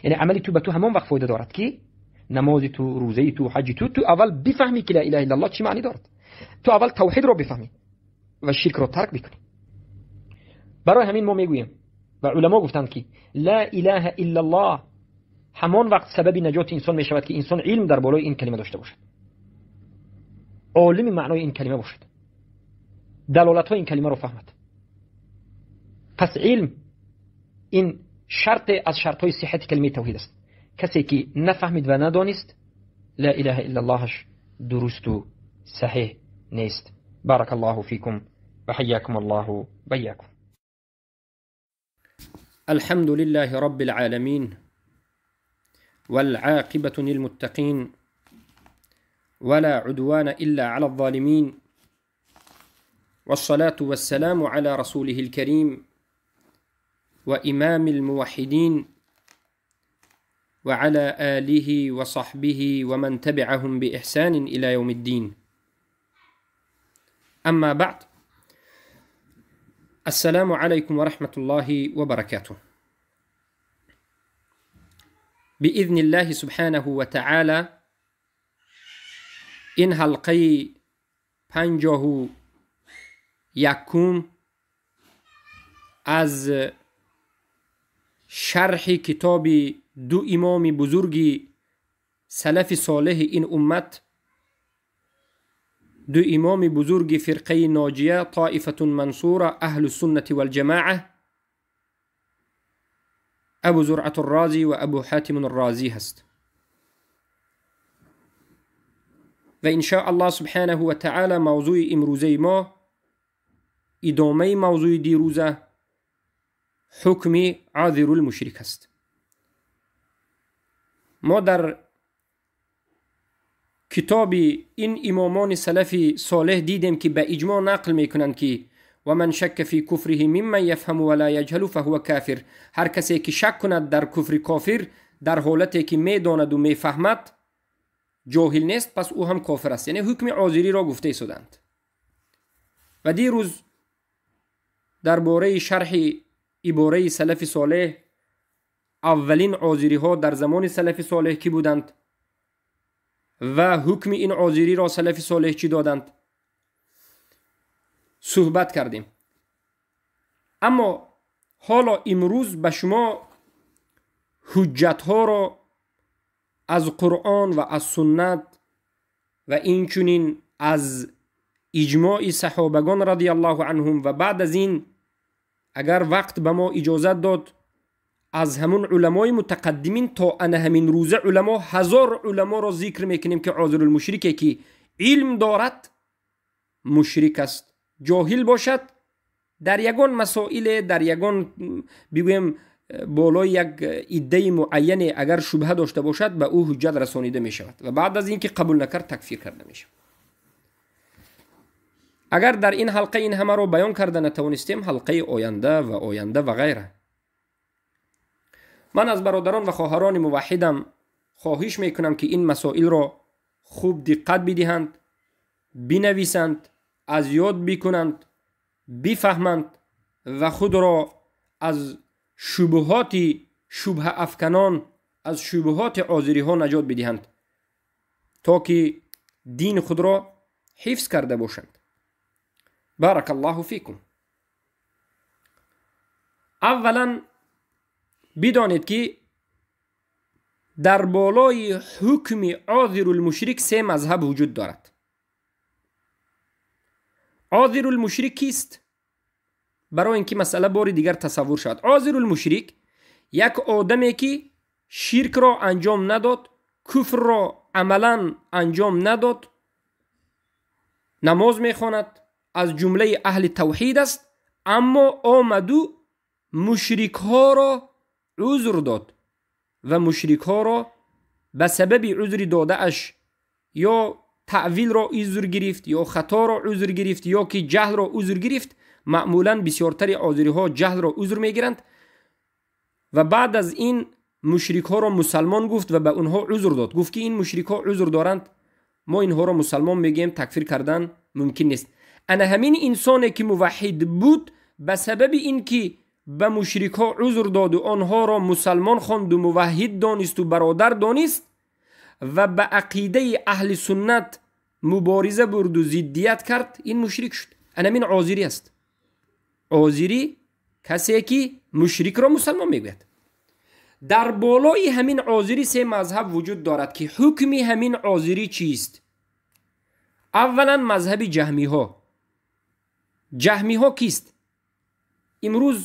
یعنی عملی تو به تو همان وقت فایده دارد که نماز تو، روزه تو، حج تو، تو اول بفهمی که لا اله الا الله چی معنی دارد. تو اول توحید رو بفهمی و شرک رو ترک بکنی. برای همین ما میگوییم و علما گفتند که لا اله الا الله همان وقت سبب نجات انسان میشود که انسان علم در بالای این کلمه داشته باشد، عالم معنای این کلمه باشد، دلالت های این کلمه رو فهمد. پس علم این شرط از شرط های صحت کلمه توحید است. کسی که نفهمید و ندانست لا اله الا اللهش درست و صحیح نیست. بارک الله فیکم و حیاکم الله و ایاکم. الحمد لله رب العالمین والعاقبة للمتقين ولا عدوان إلا على الظالمين والصلاة والسلام على رسوله الكريم وإمام الموحدين وعلى آله وصحبه ومن تبعهم بإحسان إلى يوم الدين. أما بعد، السلام عليكم ورحمة الله وبركاته. بإذن الله سبحانه وتعالى این حلقه 51 از شرح کتاب دو امام بزرگ سلف صالح این امت، دو امام بزرگ فرقه ناجیه طائفة منصورة اهل السنة والجماعة، ابو زرعة الرازی و ابو حاتم الرازی هست. و ان شاء الله سبحانه و تعالی موضوع امروزه ما ادامه موضوع دیروزه حکم عاذر المشرک است. ما در کتاب این امامان سلف صالح دیدیم که به اجماع نقل میکنند که و من شک فی کفره ممن یفهم ولا یجهل فهو کافر. هر کسی که شک کند در کفر کافر در حالتی که میداند و میفهمد جاهل نیست، پس او هم کافر است. یعنی حکم عاذری را گفته ایستادند. و دیروز درباره شرح عباره سلف صالح، اولین عاذری ها در زمان سلف صالح کی بودند و حکم این عاذری را سلف صالح چی دادند صحبت کردیم. اما حالا امروز به شما حجت ها را از قرآن و از سنت و اینچنین از اجماع صحابگان رضی الله عنهم و بعد از این اگر وقت به ما اجازت داد از همون علمای متقدمین تا ان همین روزه علما، هزار علما را ذکر میکنیم که عاذر المشرک که علم دارد مشرک است، جاهل باشد در یگان مسائل، در یگان بگویم بالای یک عده معین اگر شبهه داشته باشد به او حجت رسانیده می شود و بعد از اینکه قبول نکرد تکفیر کرده می شود. اگر در این حلقه این همه را بیان کرده نتوانستیم، حلقه آینده و آینده و غیره. من از برادران و خواهران موحدم خواهش میکنم که این مسائل را خوب دقت بدهند، بنویسند، از یاد بکنند، بفهمند و خود را از شبهات شبهه افکنان، از شبهات عاذری ها نجات بدهند تا که دین خود را حفظ کرده باشند. بارک الله فیکم. اولا بدانید که در بالای حکم عاذر المشرک سه مذهب وجود دارد. عاذر المشرک کیست؟ برای اینکه مسئله بار دیگر تصور شود. عاذر المشرک یک آدمی که شرک را انجام نداد، کفر را عملا انجام نداد، نماز میخواند، از جمله اهل توحید است، اما آمدو مشرک ها را عذر داد و مشرک ها را به سبب عذر داده اش یا تأویل را عذر گرفت یا خطا را عذر گرفت یا که جهل را عذر گرفت. معمولا بسیارتر عاذری ها جهل را عذر میگیرند و بعد از این مشرک ها را مسلمان گفت و به اونها عذر داد، گفت که این مشرک ها عذر دارند، ما اینها را مسلمان میگیم، تکفیر کردن ممکن نیست. انا همین انسانی که موحد بود به سبب اینکه ба мушрикҳо узр доду, онҳоро мусалмон хонду, муваҳҳид донисту бародар донист ва ба ақидаи аҳли суннат мубориза бурду зиддият кард, ин мушрик шуд. Анамин озирӣ аст. Озирӣ касе ки мушрикро мусалмон мегӯяд. Дар болои ҳамин озирӣ се мазҳаб вуҷуд дорад, ки ҳукми ҳамин озирӣ чист? Аввалан, мазҳаби ҷаҳмиҳо. Ҷаҳмиҳо кист? Имрӯз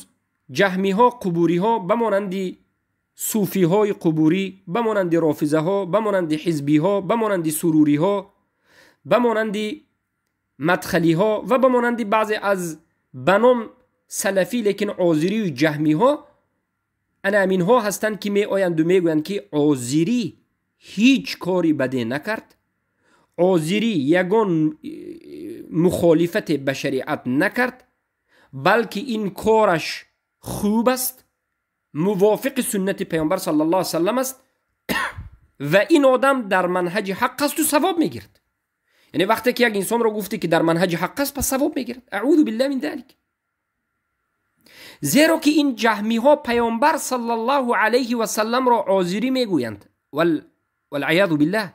ҷаҳмиҳо, қубуриҳо, ба монанди суфиҳои қубурӣ, ба монанди рофизаҳо, ба монанди ҳизбиҳо, ба монанди суруриҳо, ба монанди мадхалиҳо ва ба монанди баъзе аз ба ном салафӣ, лекин озирию ҷаҳмиҳо, ана аминҳо ҳастанд, ки меоянду мегӯянд, ки озирӣ ҳеҷ кори баде накард, озирӣ ягон мухолифате ба шариат накард, балки ин кораш хуб аст, мувофиқи суннати паёмбар саллаллоҳу алайҳи васаллам аст ва ин одам дар манҳаҷи ҳақ асту савоб мегирад. Яъне вақте ки як инсонро гуфте, ки дар манҳаҷи ҳақ аст, пас савоб мегирад. Аъузу биллаҳ мин залик. Зеро ки ин ҷаҳмиҳо паёмбар саллаллоҳу алайҳи васалламро озирӣ мегӯянд, валъиязу биллаҳ,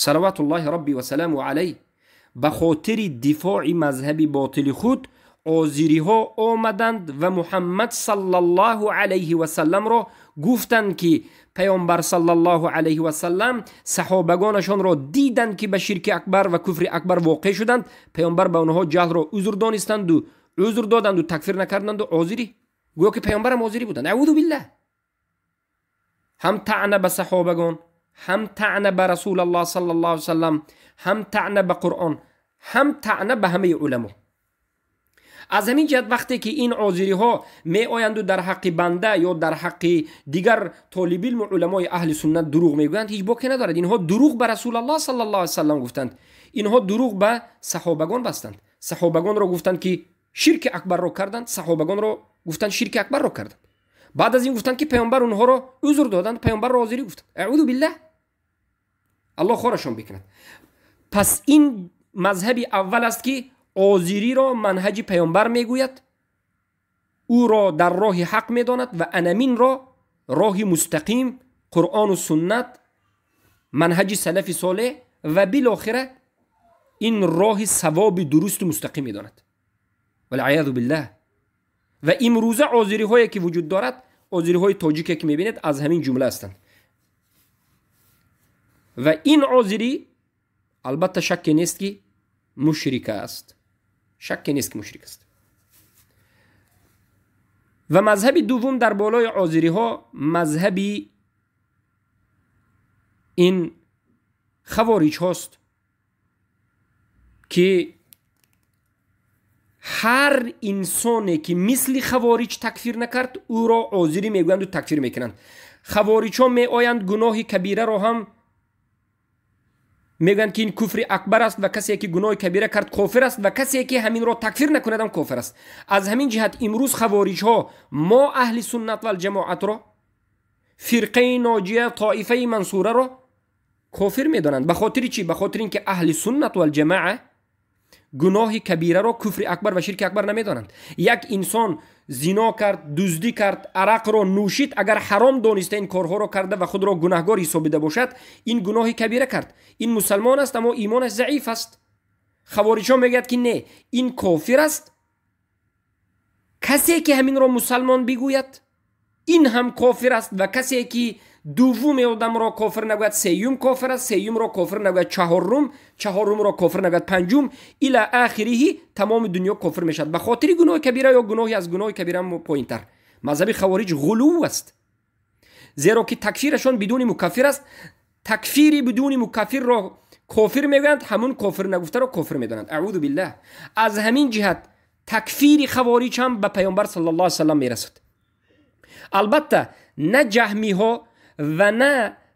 салаватуллоҳи рабби васаламу алайҳ. Ба хотири дифои мазҳаби ботили худ озириҳо омаданд ва Муҳаммад саллаллоҳу алайҳи васалламро гуфтанд, ки паёмбар саллаллоҳу алайҳи васаллам саҳобагонашонро диданд, ки ба ширки акбар ва куфри акбар воқеъ шуданд, паёмбар ба онҳо ҷаҳлро узр донистанду узр доданду, такфир накарданду. Озирӣ, гӯё ки паёмбарам озирӣ буданд. Аъузу биллаҳ. Ҳам таъна ба саҳобагон, ҳам таъна ба Расулаллоҳ саллаллоҳу алайҳи васаллам, ҳам таъна ба Қуръон, ҳам таъна ба ҳамаи уламо. Аз ҳамин ҷиҳат, вақте ки ин озириҳо меоянду дар ҳаққи банда ё дар ҳаққи дигар толибилму уламои аҳли суннат дурӯғ мегӯянд, ҳеҷ боке надорад. Инҳо дурӯғ ба Расулаллоҳ саллаллоҳу алайҳи васаллам гуфтанд, инҳо дурӯғ ба саҳобагон бастанд. Саҳобагонро гуфтанд, ки ширки акбарро карданд, саҳобагонро гуфтанд, ширки акбарро карданд. Баъд аз ин гуфтанд, ки паёмбар онҳоро узр доданд, паёмбарро озирӣ гуфтанд. Аъузу биллаҳ, Аллоҳ хорашон бикунад. Пас ин мазҳаби аввал аст, ки озириро манҳаҷи паёмбар мегӯяд, ӯро дар роҳи ҳақ медонад ва анаминро роҳи мустақим, Қуръону суннат, манҳаҷи салафи солеҳ ва билохира ин роҳи савоби дурусту мустақим медонад. Валъиязу биллаҳ. Ва имрӯза озириҳое ки вуҷуд дорад, озириҳои тоҷике ки мебинед, аз ҳамин ҷумла ҳастанд. Ва ин озирӣ, албатта, шакке нест, ки мушрик аст, шакке нест, ки мушрик аст. Ва мазҳаби дуввум дар болои озириҳо мазҳаби ин хавориҷҳост, ки ҳар инсоне ки мисли хавориҷ такфир накард, ӯро озирӣ мегӯянду такфир мекунанд. Хавориҷҳо меоянд, гуноҳи кабираро ҳам мегӯянд, ки ин куфри акбар аст ва касе ки гуноҳи кабира кард, кофир аст ва касе ки ҳаминро такфир накунадам, кофир аст. Аз ҳамин ҷиҳат имрӯз хавориҷҳо мо аҳли суннат валҷамоатро, фирқаи ноҷия, тоифаи мансураро кофир медонанд. Ба хотири чӣ? Ба хотири ин ки аҳли суннат валҷамоа гуноҳи кабираро куфри акбар ва ширки акбар намедонанд. Як инсон зино кард, дуздӣ кард, арақро нӯшид, агар ҳаром дониста ин корҳоро карда ва худро гунаҳгор ҳисобида бошад, ин гуноҳи кабира кард, ин мусалмон аст, аммо имонаш заиф аст. Хавориҷҳо мегӯяд, ки не, ин кофир аст. Касе ки ҳаминро мусалмон бигӯяд, ин ҳам кофир аст ва касе ки дуввуми одамро кофир нагӯяд, сеюм кофир аст, сеюмро кофир нагӯяд, чаҳорум, чаҳорумро кофир нагӯяд, панҷум, ила ахириҳи, тамоми дунё кофир мешавад ба хотири гуноҳи кабира ё гуноҳи аз гуноҳи кабира поинтар. Мазҳаби хавориҷ ғулув аст, зеро ки такфирашон бидуни мукаффир аст. Такфири бидуни мукаффирро кофир мегӯянд, ҳамун кофир нагуфтаро кофир медонанд. Аъузу биллаҳ. Аз ҳамин ҷиҳат такфири хавориҷ ҳам ба паёмбар саллаллоҳу алайҳи васаллам мерасад. Албатта, на ҷаҳмиҳо ва на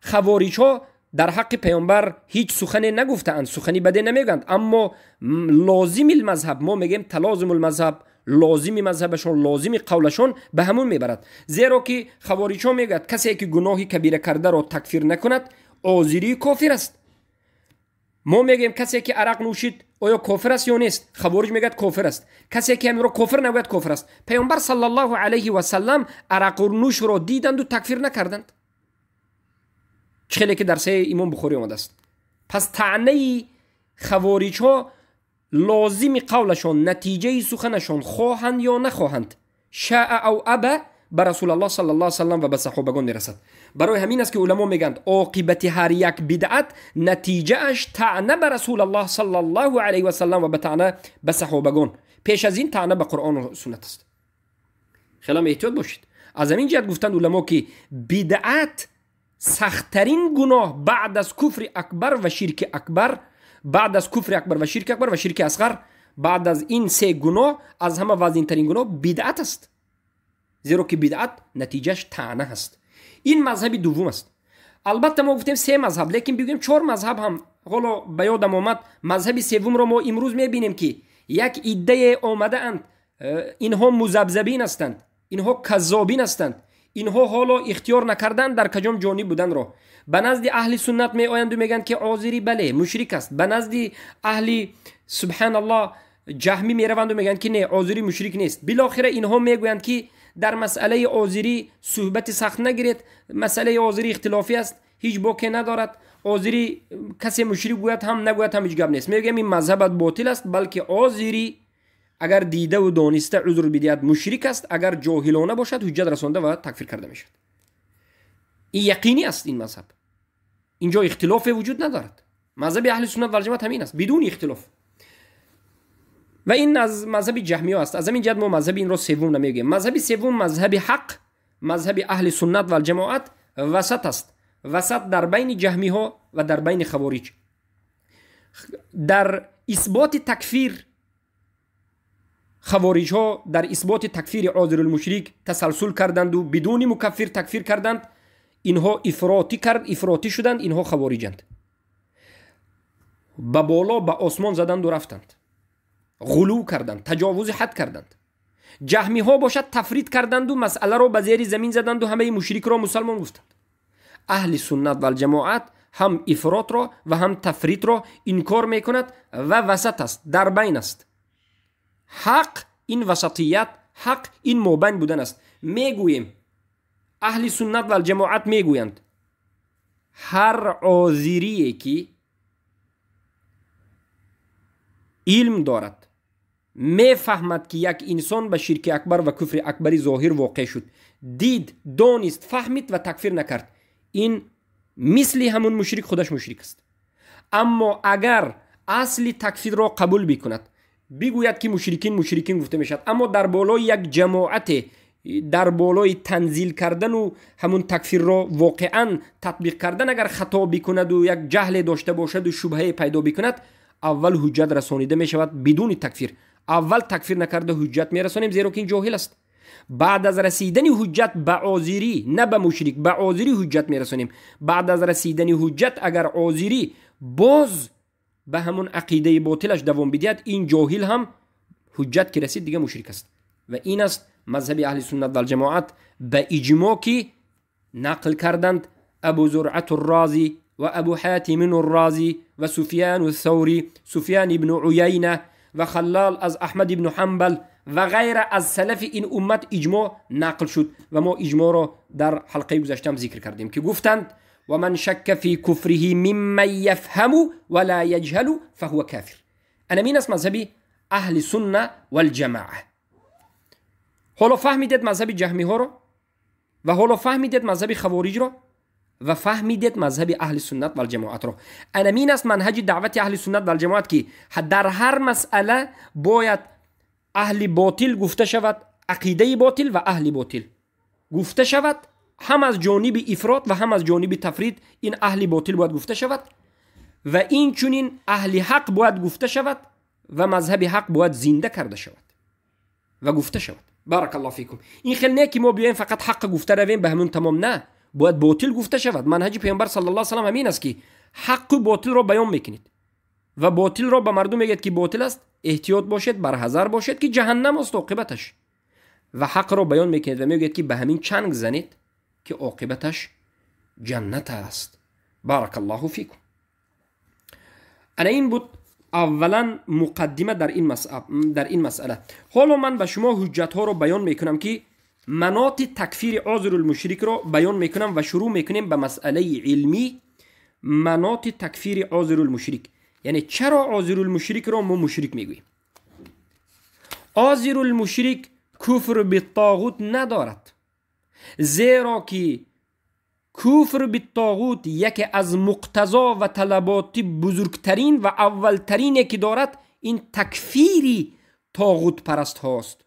хавориҷҳо дар ҳаққи паёмбар ҳеҷ сухане нагуфтаанд, сухани баде намегӯянд, аммо лозими мазҳаб, мо мегӯем талозимул мазҳаб, лозими мазҳабашон, лозими қавлашон ба ҳамун мебарад, зеро ки хавориҷҳо мегӯяд, касе ки гуноҳи кабира кардаро такфир накунад, озирии кофир аст. Мо мегӯем, касе ки арақ нӯшид, оё кофир аст ё нест? Хавориҷ мегӯяд, кофир аст. Касе ки ҳаминро кофир нагӯяд, кофир аст. Паёмбар саллаллоҳу алайҳи васаллам арақнӯшро диданду такфир накарданд, чӣ хеле ки дар саҳеҳи имом Бухорӣ омадааст. Пас таънаи хавориҷҳо лозими қавлашон, натиҷаи суханашон, хоҳанд ё нахоҳанд, шаа ав аба, ба Расулаллоҳ саллаллоҳу алайҳи васаллам ва ба саҳобагон мерасад. Барои ҳамин аст, ки уламо мегӯянд, оқибати ҳар як бидъат натиҷааш таъна ба Расулаллоҳ саллаллоҳу алайҳи васаллам ва ба таъна ба саҳобагон, пеш аз ин таъна ба Қуръону суннат аст. Хелам эҳтиёт бошед. Аз ҳамин ҷиҳат гуфтанд уламо, ки бидъат сахттарин гуноҳ баъд аз куфри акбар ва ширки акбар, баъд аз куфри акбар ва ширки акбар ва ширки асғар, баъд аз ин се гуноҳ аз ҳама вазнинтарин гуноҳ бидъат аст, зеро ки бидъат натиҷаш таъна ҳаст. Ин мазҳаби дуввум аст. Албатта, мо гуфтем се мазҳаб, лекин бигӯем чор мазҳаб ҳам ҳоло ба ёдам омад. Мазҳаби севумро мо имрӯз мебинем, ки як иддае омадаанд. Инҳо музабзабин ҳастанд, инҳо каззобин ҳастанд, инҳо ҳоло ихтиёр накарданд дар каҷом ҷониб буданро. Ба назди аҳли суннат меоянду мегӯянд, ки озирӣ, бале, мушрик аст. Ба назди аҳли, субҳаналлоҳ, ҷаҳмӣ мераванду мегӯянд, ки не, озирӣ мушрик нест. Билохира инҳо мегӯянд, ки дар масъалаи озирӣ суҳбати сахт нагиред, масъалаи озирӣ ихтилофӣ аст, ҳеҷ боке надорад, озирӣ касе мушрик гӯяд ҳам, нагӯяд ҳам, ҳеҷ гап нест. Мегӯям, ин мазҳабат ботил аст, балки озирӣ агар дидаву дониста узр бидиҳад, мушрик аст, агар ҷоҳилона бошад, ҳуҷҷат расонда ва такфир карда мешавад. Ин яқинӣ аст, ин мазҳаб, инҷо ихтилофе вуҷуд надорад. Мазҳаби аҳли суннат валҷамоат ҳамин аст, бидуни ихтилоф. Ва ин аз мазҳаби ҷаҳмиё аст. Аз ҳамин ҷиҳат мо мазҳаби инро севум намегӯем. Мазҳаби севум, мазҳаби ҳақ, мазҳаби аҳли суннат валҷамоат васат аст, васат дар байни ҷаҳмиҳо ва дар байни хавориҷ. Дар исботи такфир хавориҷҳо дар исботи такфири озирулмушрик тасалсул карданду бидуни мукаффир такфир карданд. Инҳо ифротӣ кард, ифротӣ шуданд, инҳо хавориҷанд. Ба боло, ба осмон заданду рафтанд, ғулув карданд, таҷовузи ҳад карданд. Ҷаҳмиҳо бошад, тафрид карданду масъаларо ба зери замин заданду ҳамаи мушрикро мусалмон гуфтанд. Аҳли суннат валҷамоат ҳам ифротро ва ҳам тафридро инкор мекунад ва васат аст, дар байн аст. Ҳақ ин васатият, ҳақ ин мобайн будан аст. Мегӯем, аҳли суннат валҷамоат мегӯянд, ҳар озирие ки илм дорад, мефаҳмад, ки як инсон ба ширки акбар ва куфри акбари зоҳир воқеъ шуд, дид, донист, фаҳмид ва такфир накард, ин мисли ҳамун мушрик, худаш мушрик аст. Аммо агар асли такфирро қабул бикунад, бигӯяд, ки мушрикин мушрикин гуфта мешавад, аммо дар болои як ҷамоате, дар болои танзил кардану ҳамун такфирро воқеан татбиқ кардан агар хато бикунаду як ҷаҳле дошта бошаду шубҳае пайдо бикунад, аввал ҳуҷҷат расонида мешавад бидуни такфир. Аввал такфир накарда ҳуҷҷат мерасонем, зеро ки ин ҷоҳил аст. Баъд аз расидани ҳуҷҷат ба озирӣ, на ба мушрик, ба озирӣ ҳуҷҷат мерасонем. Баъд аз расидани ҳуҷҷат агар озирӣ боз ба ҳамун ақидаи ботилаш давом бидиҳад, ин ҷоҳил ҳам ҳуҷҷат ки расид, дига мушрик аст. Ва ин аст мазҳаби аҳли суннат валҷамоат ба иҷмо, ки нақл карданд Абу Зуръату Розӣ ва Абу Ҳатимин Розӣ ва Суфяну Саврӣ, Суфян ибну Уяйна ва Халлал аз Аҳмад ибну Ҳамбал ва ғайра аз салафи ин уммат иҷмо нақл шуд. Ва мо иҷморо дар ҳалқаи гузаштаам зикр кардем, ки гуфтанд: ومن شك في كفره ممن يفهم ولا يجهل فهو كافر. ана ҳамин аст мазҳаби аҳли сунна валҷамаа. Ҳоло фаҳмидед мазҳаби ҷаҳмиҳоро ва ҳоло фаҳмидед мазҳаби хавориҷро ва фаҳмидед мазҳаби аҳли суннат валҷамоатро. Ана ҳамин аст манҳаҷи даъвати аҳли суннат валҷамоат, ки дар ҳар масъала бояд аҳли ботил гуфта шавад, ақидаи ботил ва аҳли ботил гуфта шавад, ҳам аз ҷониби ифрот ва ҳам аз ҷониби тафрид. Ин аҳли ботил бояд гуфта шавад ва инчунин аҳли ҳақ бояд гуфта шавад ва мазҳаби ҳақ бояд зинда карда шавад ва гуфта шавад. Баракаллоҳу фикум. Ин хел не, ки мо биёем, фақат ҳаққа гуфта равем, ба ҳамун тамом. На, бояд ботил гуфта шавад. Манҳаҷи Паёмбар саллаллоҳу алайҳи васаллам ҳамин аст, ки ҳаққу ботилро баён мекунед ва ботилро ба мардум мегӯяд, ки ботил аст, эҳтиёт бошед, барҳазар бошед, ки ҷаҳаннам аст оқибаташ, ва ҳақро баён мекунед ва мегӯяд, ки ба ҳамин чанг занед, ки оқибаташ ҷаннат аст. Баракаллоҳу фикум. Ана ин буд аввалан муқаддима дар ин масъала. Ҳоло ман ба шумо ҳуҷҷатҳоро баён мекунам ки маноти такфири озирулмушрикро баён мекунам ва шурӯъ мекунем ба масъалаи илмӣ, маноти такфири озирулмушрик. Яъне чаро озирулмушрикро мо мушрик мегӯем? Озирулмушрик куфр биттоғут надорад, зеро ки куфр биттоғут яке аз муқтазо ва талаботи бузургтарин ва аввалтарине ки дорад ин такфири тоғутпарастҳост.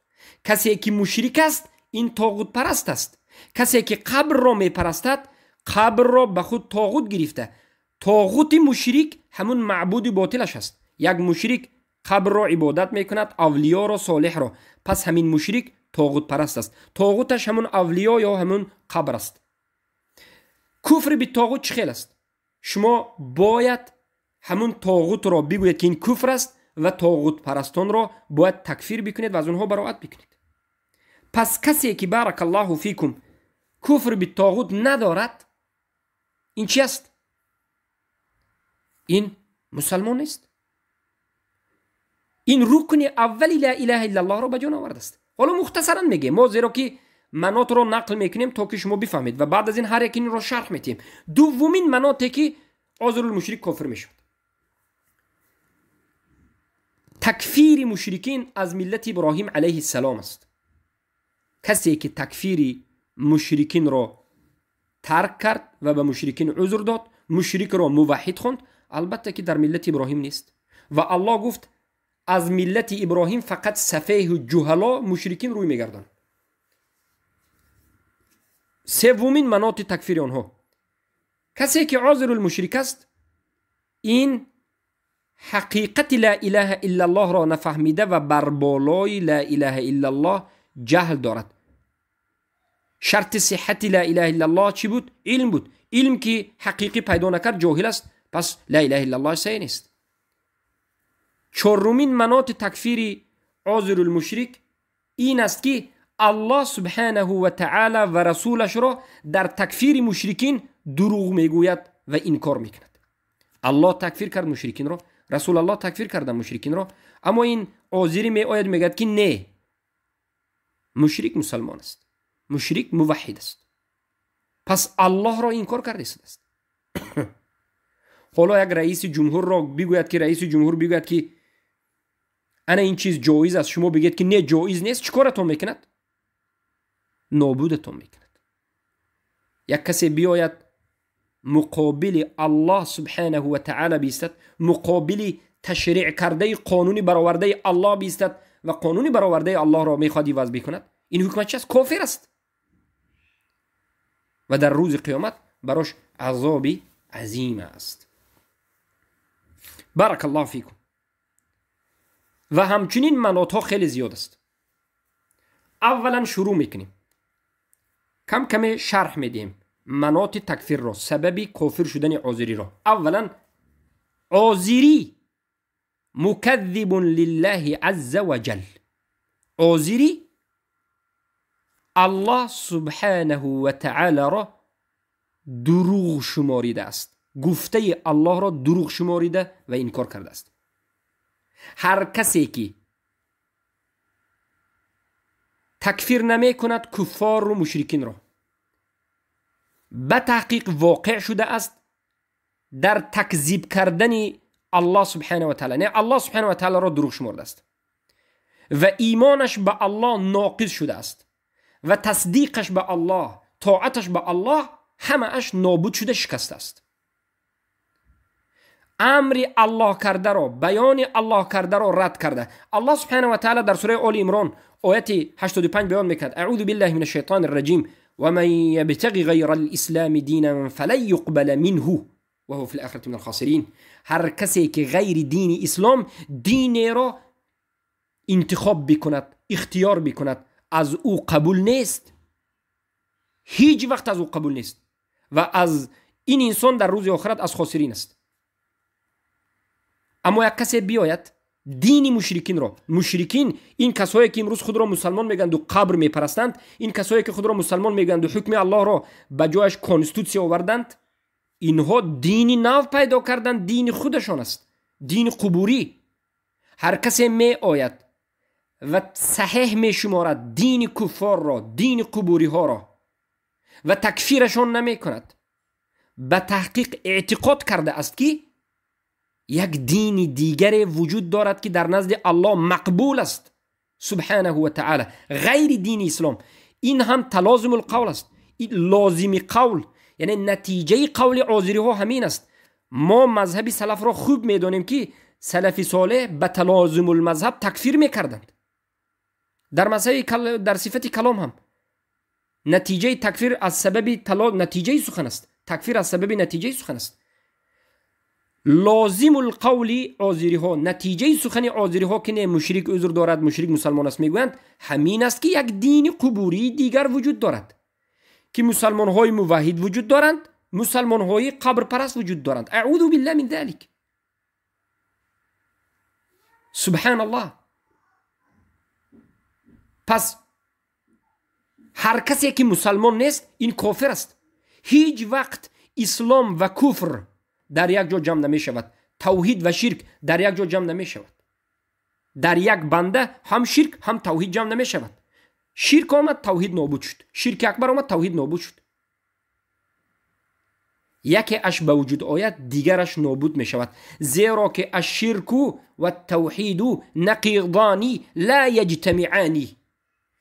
Касе ки мушрик аст ин тоғутпараст аст. Касе ки қабрро мепарастад қабрро ба худ тоғут гирифта. Тоғути мушрик ҳамун маъбуди ботилаш аст. Як мушрик қабрро ибодат мекунад, авлиёро, солеҳро. Пас ҳамин мушрик тоғутпараст аст. Тоғуташ ҳамун авлиё ё ҳамун қабр аст. Куфри битоғут чӣ хел аст? Шумо бояд ҳамун тоғутро бигӯед ки ин куфр аст ва тоғутпарастонро бояд такфир бикунед ва аз онҳо бароат бикунед. Пас касе ки баракаллоҳу фикум куфр битоғут надорад, ин чи аст? Ин мусалмон нест. Ин рукни аввали ла илаҳа иллаллоҳро ба ҷон овардааст. Ҳоло мухтасаран мегӯем мо, зеро ки манотро нақл мекунем то ки шумо бифаҳмед ва баъд аз ин ҳар як инро шарҳ метиҳем. Дуввумин маноте ки озирулмушрик кофир мешавад, такфири мушрикин аз миллати Иброҳим алайҳи ссалом аст. Касе ки такфири мушрикинро тарк кард ва ба мушрикин узр дод, мушрикро муваҳҳид хонд, албатта ки дар миллати Иброҳим нест. Ва Аллоҳ гуфт аз миллати Иброҳим фақат сафеҳу ҷуҳало мушрикин рӯй мегарданд. Севумин маноти такфири онҳо, касе ки озирулмушрик аст ин ҳақиқати ла илаҳа иллаллоҳро нафаҳмида ва бар болои ла илаҳа иллаллоҳ ҷаҳл дорад. Шарти сиҳати ла илаҳа иллаллоҳ чӣ буд? Илм буд. Илм ки ҳақиқӣ пайдо накард ҷоҳил аст, пас ла илаҳа иллаллоҳ саҳеҳ нест. Чорумин маноти такфири озирулмушрик ин аст ки аллоҳ субҳанаҳу ва таъала ва расулашро дар такфири мушрикин дурӯғ мегӯяд ва инкор мекунад. Аллоҳ такфир кард мушрикинро, расулаллоҳ такфир карда мушрикинро, аммо ин озирӣ меояд мегӯяд ки не, мушрик мусалмон аст, мушрик муваҳҳид аст. Пас аллоҳро инкор карда истодааст. Ҳоло як раиси ҷумҳурро бигӯяд ки раиси ҷумҳур бигӯяд ки ана ин чиз ҷоиз аст, шумо бигӯед ки не, ҷоиз нест, чӣ коратон мекунад? Нобудатон мекунад. Як касе биёяд муқобили аллоҳ субҳанаҳу ва таъала биистад, муқобили ташриъ кардаи қонуни баровардаи аллоҳ биистад ва қонуни баровардаи аллоҳро мехоҳад иваз бикунад, ин ҳукмат чи аст? Кофир аст ва дар рӯзи қиёмат барош азоби азим аст. Баракаллоҳу фикум. Ва ҳамчунин манотҳо хеле зиёд аст. Аввалан шурӯъ мекунем, кам каме шарҳ медиҳем маноти такфирро, сабаби кофир шудани озириро. Аввалан озирӣ мукаддибун лиллаҳи азза ва ҷал. Озирӣ аллоҳ субҳанаҳу ва таъаларо дурӯғ шуморидааст, гуфтаи аллоҳро дурӯғ шуморида ва инкор кардааст. Ҳар касе ки такфир намекунад куффору мушрикинро, ба таҳқиқ воқеъ шудааст дар такзиб кардани аллоҳ субҳанаҳу ва таъала, не аллоҳ субҳанаҳу ва таъаларо дурӯғ шумордааст ва имонаш ба аллоҳ ноқиз шудааст ва тасдиқаш ба аллоҳ, тоаташ ба аллоҳ ҳамааш нобуд шуда шикастааст. Амри аллоҳ кардаро, баёни аллоҳ кардаро рад карда. Аллоҳ субҳанаҳу ва таъала дар сураи Оли Имрон ояти 85 баён мекунад: аъузу биллаҳи мина шайтони раҷим ومن يبتغي غير الإسلام دينا فلن يقبل منه وهو في الآخرة من الخاسرين. هر کسی که غیر دین اسلام دین را انتخاب بکند، اختیار بکند، از او قبول نیست، هیچ وقت از او قبول نیست و از این انسان در روز آخرت از خاسرین است. اما یک کسی بیاید دین مشرکین را، مشرکین این کسایی که امروز خود را مسلمان میگند و قبر میپرستند، این کسایی که خود را مسلمان میگند و حکم الله را به جایش конститутсия آوردند، اینها دین نو پیدا کردند، دین خودشان است، дини қубурӣ. Ҳар касе меояд ва саҳеҳ мешуморад дини куффорро, дини қубуриҳоро ва такфирашон намекунад, ба таҳқиқ эътиқод карда аст, ки як дини дигаре вуҷуд дорад, ки дар назди Аллоҳ мақбул аст субҳанаҳу ва таъала, ғайри дини ислом. Ин ҳам талозумул қавл аст, лозими қавл, яъне натиҷаи қавли озириҳо ҳамин аст. Мо мазҳаби салафро хуб медонем, ки салафи солеҳ ба талозумул мазҳаб такфир мекарданд. Дар мазҳаби дар сифати калом ҳам натиҷаи такфир аз сабаби натиҷаи сухан аст. Такфир аз сабаби натиҷаи сухан аст. Лозимул қавли озириҳо, натиҷаи сухани озириҳо, ки не, мушрик узр дорад, мушрик мусалмон аст мегӯянд, ҳамин аст, ки як дини қубурии дигар вуҷуд дорад, ки мусалмонҳои муваҳид вуҷуд доранд, мусалмонҳои қабрпараст вуҷуд доранд. Аъузу билла мин залик. Субҳаналлоҳ. Пас ҳар касе ки мусалмон нест, ин кофир аст. Ҳеҷ вақт ислом ва куфр дар як ҷо ҷамъ намешавад, тавҳид ва ширк дар як ҷо ҷамъ намешавад. Дар як банда ҳам ширк, ҳам тавҳид ҷамъ намешавад. Ширк омад, тавҳид нобуд шуд. Ширки акбар омад, тавҳид нобуд шуд. Яке аш ба вуҷуд ояд, дигараш нобуд мешавад, зеро ки ашширку ва тавҳиду нақидани ла яҷтамиани.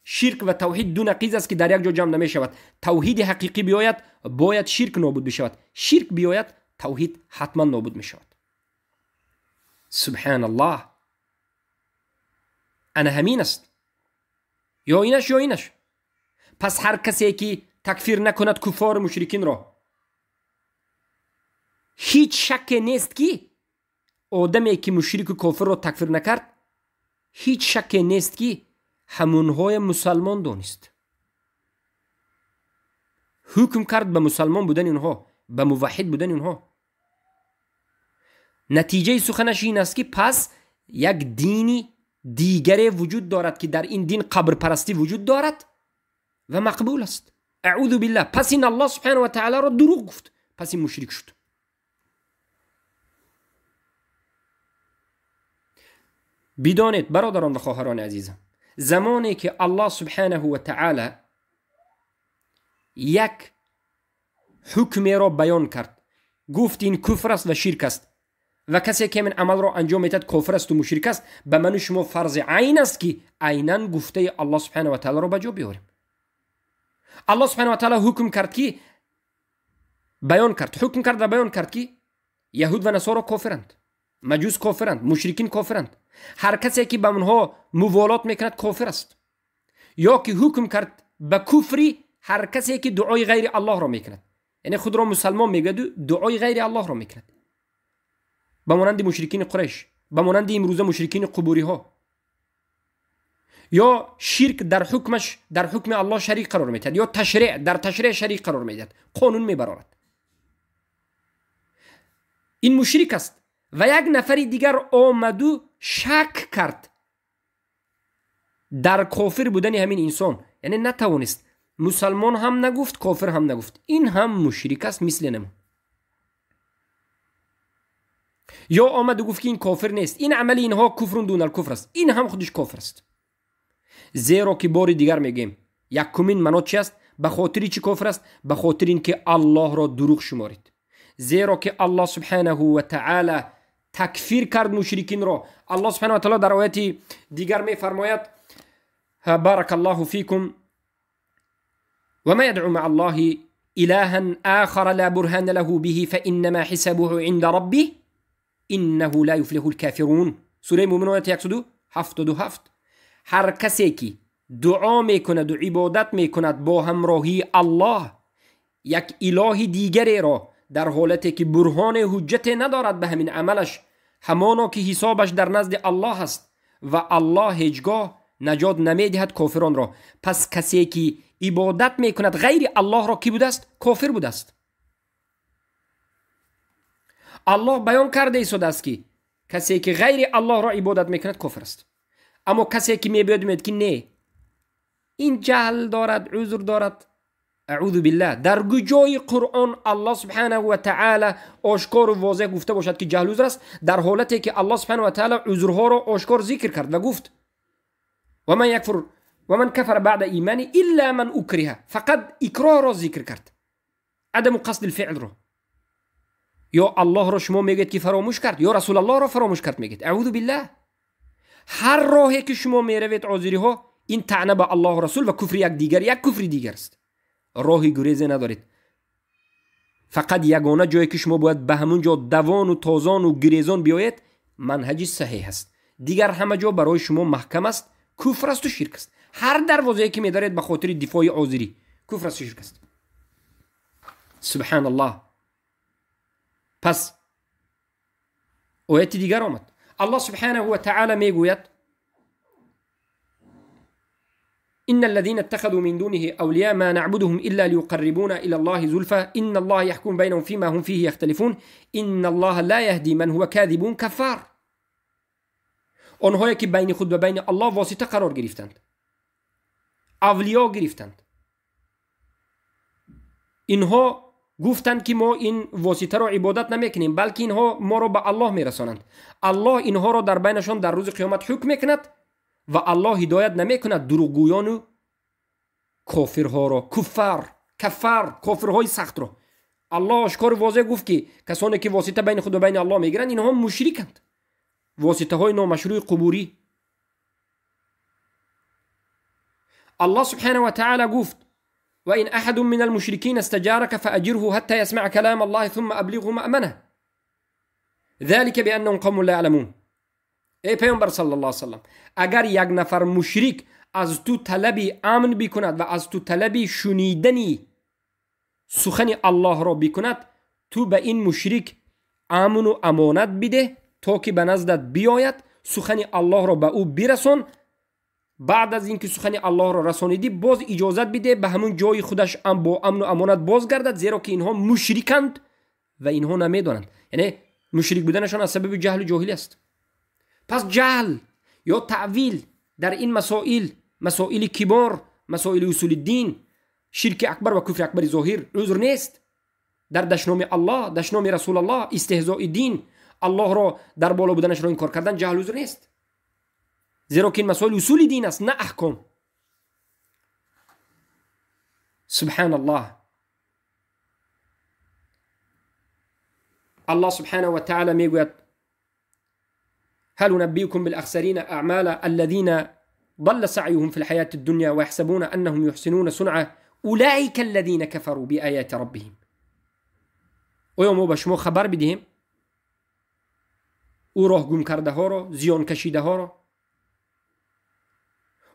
Ширк ва тавҳид ду нақиз аст, ки дар як ҷо ҷамъ намешавад. Тавҳиди ҳақиқӣ биёяд, бояд ширк нобуд бишавад. Ширк биёяд, тавҳид ҳатман нобуд мешавад. Субҳаналлоҳ. Ана ҳамин аст, ё инаш, ё инаш. Пас ҳар касе ки такфир накунад куффору мушрикинро, ҳеҷ шакке нест, ки одаме ки мушрику кофирро такфир накард, ҳеҷ шакке нест, ки ҳамонҳоя мусалмон донист, ҳукм кард ба мусалмон будани онҳо, ба муваҳид будани онҳо. Натиҷаи суханаш ин аст, ки пас як дини дигаре вуҷуд дорад, ки дар ин дин қабрпарастӣ вуҷуд дорад ва мақбул аст. Аъузу биллаҳ. Пас ин Аллоҳ субҳанаҳу ва таъаларо дурӯғ гуфт, пас ин мушрик шуд. Бидонед, бародарон ва хоҳарони азизам, замоне ки Аллоҳ субҳанаҳу ва таъала як ҳукмеро баён кард, гуфт ин куфр аст ва ширк аст ва касе ки ҳамин амалро анҷом медиҳад, кофир асту мушрик аст, ба ману шумо фарзи айн аст, ки айнан гуфтаи Аллоҳ субҳанаҳу ва таъаларо ба ҷо биёрем. Аллоҳ субҳанаҳу ва таъала ҳукм кард, ки баён кард, ҳукм кард ва баён кард, ки яҳуд ва насоро кофиранд, маҷус кофиранд, мушрикин кофиранд, ҳар касе ки ба онҳо муволот мекунад, кофир аст. Ё ки ҳукм кард ба куфри ҳар касе ки дуои ғайри Аллоҳро мекунад, яъне худро мусалмон мегӯяду дуои ғайри Аллоҳро мекунад, ба монанди мушрикини Қурайш, ба монанди имрӯза мушрикини қубуриҳо. Ё ширк дар ҳукмаш, дар ҳукми Аллоҳ шарик қарор медиҳад, ё ташриъ, дар ташриъ шарик қарор медиҳад, қонун мебарорад, ин мушрик аст. Ва як нафари дигар омаду шак кард дар кофир будани ҳамин инсон, яъне натавонист, мусалмон ҳам нагуфт, кофир ҳам нагуфт, ин ҳам мушрик аст мисли намун. Ё омаду гуфт, ки ин кофир нест, ин амали инҳо куфрун дунал куфр аст, ин ҳам худиш кофир аст. Зеро ки бори дигар мегӯем, якумин манот чи аст? Ба хотири чӣ кофир аст? Ба хотири ин ки Аллоҳро дурӯғ шуморид. Зеро ки Аллоҳ субҳанаҳу ва таъала такфир кард мушрикинро. Аллоҳ субҳанаҳу ва таъала дар ояти дигар мефармояд: баракаллоҳу фикум ва ма ядъу маа аллоҳи илаҳан ахара ла бурҳана лаҳу биҳи фаиннама ҳисабуҳу инда раббиҳ иннаҳу ла юфлиҳу лкофирун. Сураи Муъминун, ояти 177. Ҳар касе ки дуо мекунаду ибодат мекунад бо ҳамроҳии Аллоҳ як илоҳи дигареро, дар ҳолате ки бурҳоне, ҳуҷҷате надорад ба ҳамин амалаш, ҳамоно ки ҳисобаш дар назди Аллоҳ аст ва Аллоҳ ҳеҷ гоҳ наҷот намедиҳад кофиронро. Пас касе ки ибодат мекунад ғайри Аллоҳро, кӣ будааст? Кофир будааст. Аллоҳ баён карда истодааст, ки касе ки ғайри Аллоҳро ибодат мекунад, кофир аст. Аммо касе ки мебиёд, мегӯяд, ки не, ин ҷаҳл дорад, узр дорад, Аъузу биллаҳ. Дар куҷои Қуръон Аллоҳ субҳанаҳу ва таъала ошкору возеҳ гуфта бошад, ки ҷаҳл узр аст, дар ҳолате ки Аллоҳ субҳанаҳу ва таъала узрҳоро ошкор зикр кард ва гуфт: ва ман якфур ва ман кафара баъда имани илла ман укриҳа. Фақат икроҳро зикр кард, адаму қасди феълро. Ё Аллоҳро шумо мегӯед, ки фаромӯш кард, ё Расулаллоҳро фаромӯш кард мегӯед. Аъузу биллаҳ. Ҳар роҳе ки шумо меравед, озириҳо, ин таъна ба Аллоҳу Расул ва куфри як дигар, як куфри дигар аст. Роҳи гурезе надоред. Фақат ягона ҷое ки шумо бояд ба ҳамун ҷо давону тозону гирезон биёед, манҳаҷи саҳеҳ аст. Дигар ҳама ҷо барои шумо маҳкам аст, куфр асту ширк аст. Ҳар дарвозае ки медаред ба хотири дифои озирӣ, куфр асту ширк аст. Субҳаналлоҳ. Пас ояти дигар омад. Аллоҳ субҳанаҳу ва таъала мегӯяд: إن الذين اتخذوا من دونه أولياء ما نعبدهم إلا ليقربونا إلى الله زلفى إن الله يحكم بينهم فيما هم فيه يختلفون إن الله لا يهدي من هو كاذب كفار. آنهایی که بین خود و بین الله واسطه قرار گرفتند، اولیا گرفتند، اینها گفتند که ما این واسطه را عبادت نمیکنیم، بلکه اینها ما را به الله میرسانند. الله اینها را در بینشان در روز قیامت حکم میکند و الله هدایت نمیکند دروغگویان و کافرها را، کفر، کفر، کافرهای سخت را. الله آشکار واضح گفت که کسانی که واسطه بین خود و بین الله میگیرند، اینها مشرکند، واسطه های نامشروع قبوری. الله سبحانه و تعالی گفت: وإن أحد من المشركين استجارك فأجره حتى يسمع كلام الله ثم أبلغه مأمنه ذلك بأنهم قوم لا يعلمون. ای پیامبر صلی الله علیه وسلم، اگر یک نفر مشرک از تو طلب امن بکند و از تو طلب شنیدنی سخن الله را بکند، تو به این مشرک امن و امانت بده تا که به نزدت بیاید، سخن الله را به او برسان. بعد از اینکه سخن الله را رسانیدی، باز اجازت بده به همون جای خودش با امن و امانت بازگردد، زیرا که اینها مشرکند و اینها نمیدانند. یعنی مشرک بودنشان از سبب جهل و جاهلی است. پس جهل یا تعویل در این مسائل، مسائل کبار، مسائل اصول دین، شرک اکبر و کفر اکبر ظاهر عذر نیست. در دشنام الله، دشنام رسول الله، استهزاء دین، الله را در بالا بودنش را انکار کردن، جهل عذر نیست، زیرا که این مسائل اصول دین است، نه احکام. سبحان الله. الله سبحانه و تعالی میگوید: هل ننبئكم بالأخسرين أعمالا الذين ضل سعيهم في الحياة الدنيا ويحسبون أنهم يحسنون صنعا أولئك الذين كفروا بآيات ربهم. آیا ما به شما خبر بدهیم او راه گم کرده ها را، زیان کشیده ها را،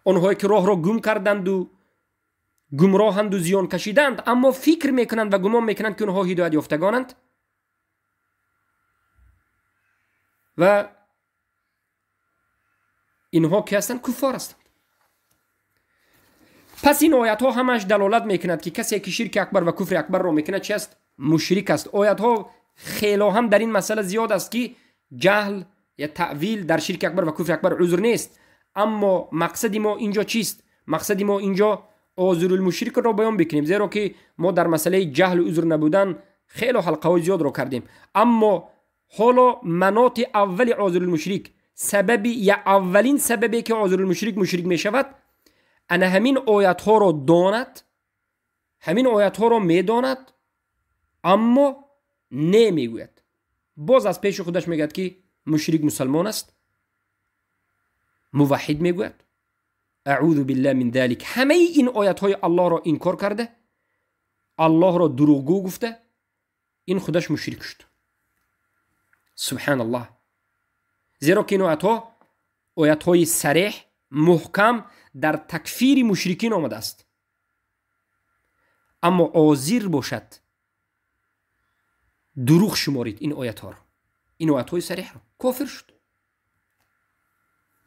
آنهایی که راه را گم کردند و گمراهند و زیان کشیدند، اما فکر میکنند و گمان میکنند که آنها هدایت یافتگانند و اینها که هستند کفار هستند. پس این آیت ها همش دلالت میکند که کسی که شرک اکبر و کفر اکبر را میکند چی است؟ مشرک است. آیت ها خیلی هم در این مسئله زیاد است که جهل یا تعویل در شرک اکبر و کفر اکبر عذر نیست. اما مقصد ما اینجا چیست؟ مقصد ما اینجا عذر المشرک را بیان بکنیم، زیرا که ما در مسئله جهل و عذر نبودن خیلی حلقه های زیاد را کردیم. اما حالا مناط اول عذر المشرک، سبب یا اولین سببی که عذر المشرک مشرک می شود، انا همین آیت ها را داند، همین آیت ها را می داند، اما نمیگوید. باز از پیش خودش میگوید که مشرک مسلمان است، موحد میگوید. اعوذ بالله من ذلک. همه این آیت های الله را انکار کرده، الله را دروغگو گفته، این خودش مشرک شد. سبحان الله. زیرا که این آیت ها آیت های صریح محکم در تکفیر مشرکین آمده است. اما آزیر باشد دروغ شمارید این آیت ها را، این آیت های صریح را، کافر شد.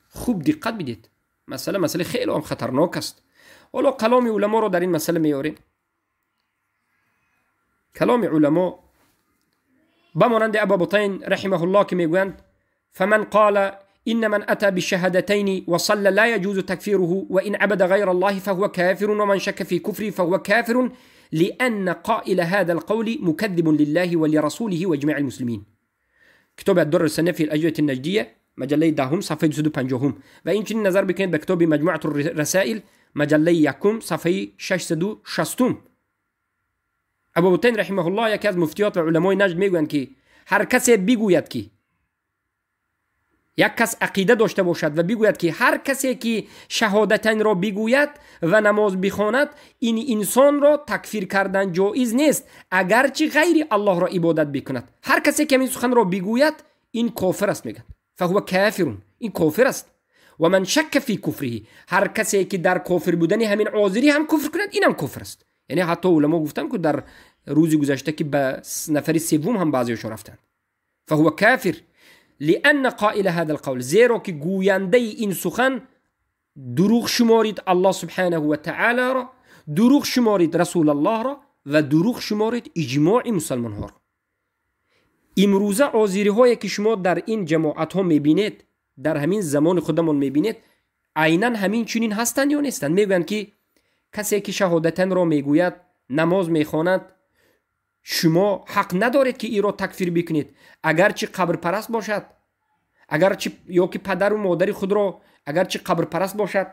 خوب دقت بدید، مسئله خیلی هم خطرناک است. حالا کلام علما را در این مسئله میاریم. کلام علما بمانند ابا بطین رحمه الله که میگویند: فمن قال إن من أتى بالشهادتين وصلى لا يجوز تكفيره، وإن عبد غير الله فهو كافر، ومن شك في كفره فهو كافر، لأن قائل هذا القول مكذب لله ولرسوله وإجماع المسلمين. کتاب الدر السنة في الأجوبة النجدية مجله دهم صفحه 250 و اینچنین نظر بکنید به کتاب مجموعة الرسائل مجله یکم صفحه 660. ابو بطین رحمه الله یکی از مفتیات و علمای نجد میگویند که هر کسی بگوید که یک کس عقیده داشته باشد و بگوید که هر کسی که شهادتین را بگوید و نماز بخواند، این انسان را تکفیر کردن جایز نیست، اگرچه غیر الله را عبادت بکند. هر کسی که این سخن را بگوید این کافر است، میگن فهو کافر، این کافر است. و من شک فی کفره، هر کسی که در کافر بودن همین عازری هم کفر کند، اینم کفر است. یعنی حتی علما گفتن که در روزی گذشته که به نفر سوم هم بعضیشون رفتند. فهو کافر لأن قائل هذا القول، زیرا که گوینده این سخن دروغ شمارید الله سبحانه و تعالی را، دروغ شمارید رسول الله را و دروغ شمارید اجماع مسلمان ها را. امروزه آزیری هایی که شما در این جماعت ها میبینید، در همین زمان خودمون میبینید، عینا همین چنین هستند یا نیستند؟ میگویند که کسی که شهادتن را میگوید، نماز میخواند، شما حق ندارید که ای را تکفیر بکنید، اگرچه قبر پرست باشد، اگرچه یا که پدر و مادر خود را اگرچه قبر پرست باشد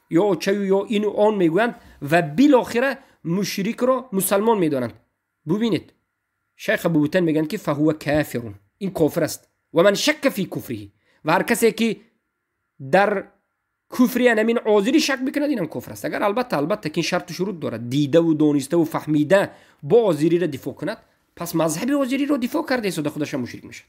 یا چه یا این و آن میگویند و بالاخره مشرک را مسلمان میدانند. ببینید شیخ ابوبطن میگن که فهو کافر، این کافر است. و من شک فی کفره، و هر کسی که در کفری همین عازری شک بکند اینم کفر است. اگر البته که این شرط و شروط دارد، دیده و دانسته و فهمیده با عازری را دفاع کند، پس مذهب عازری را دفاع کرده است و خودش هم مشرک میشد.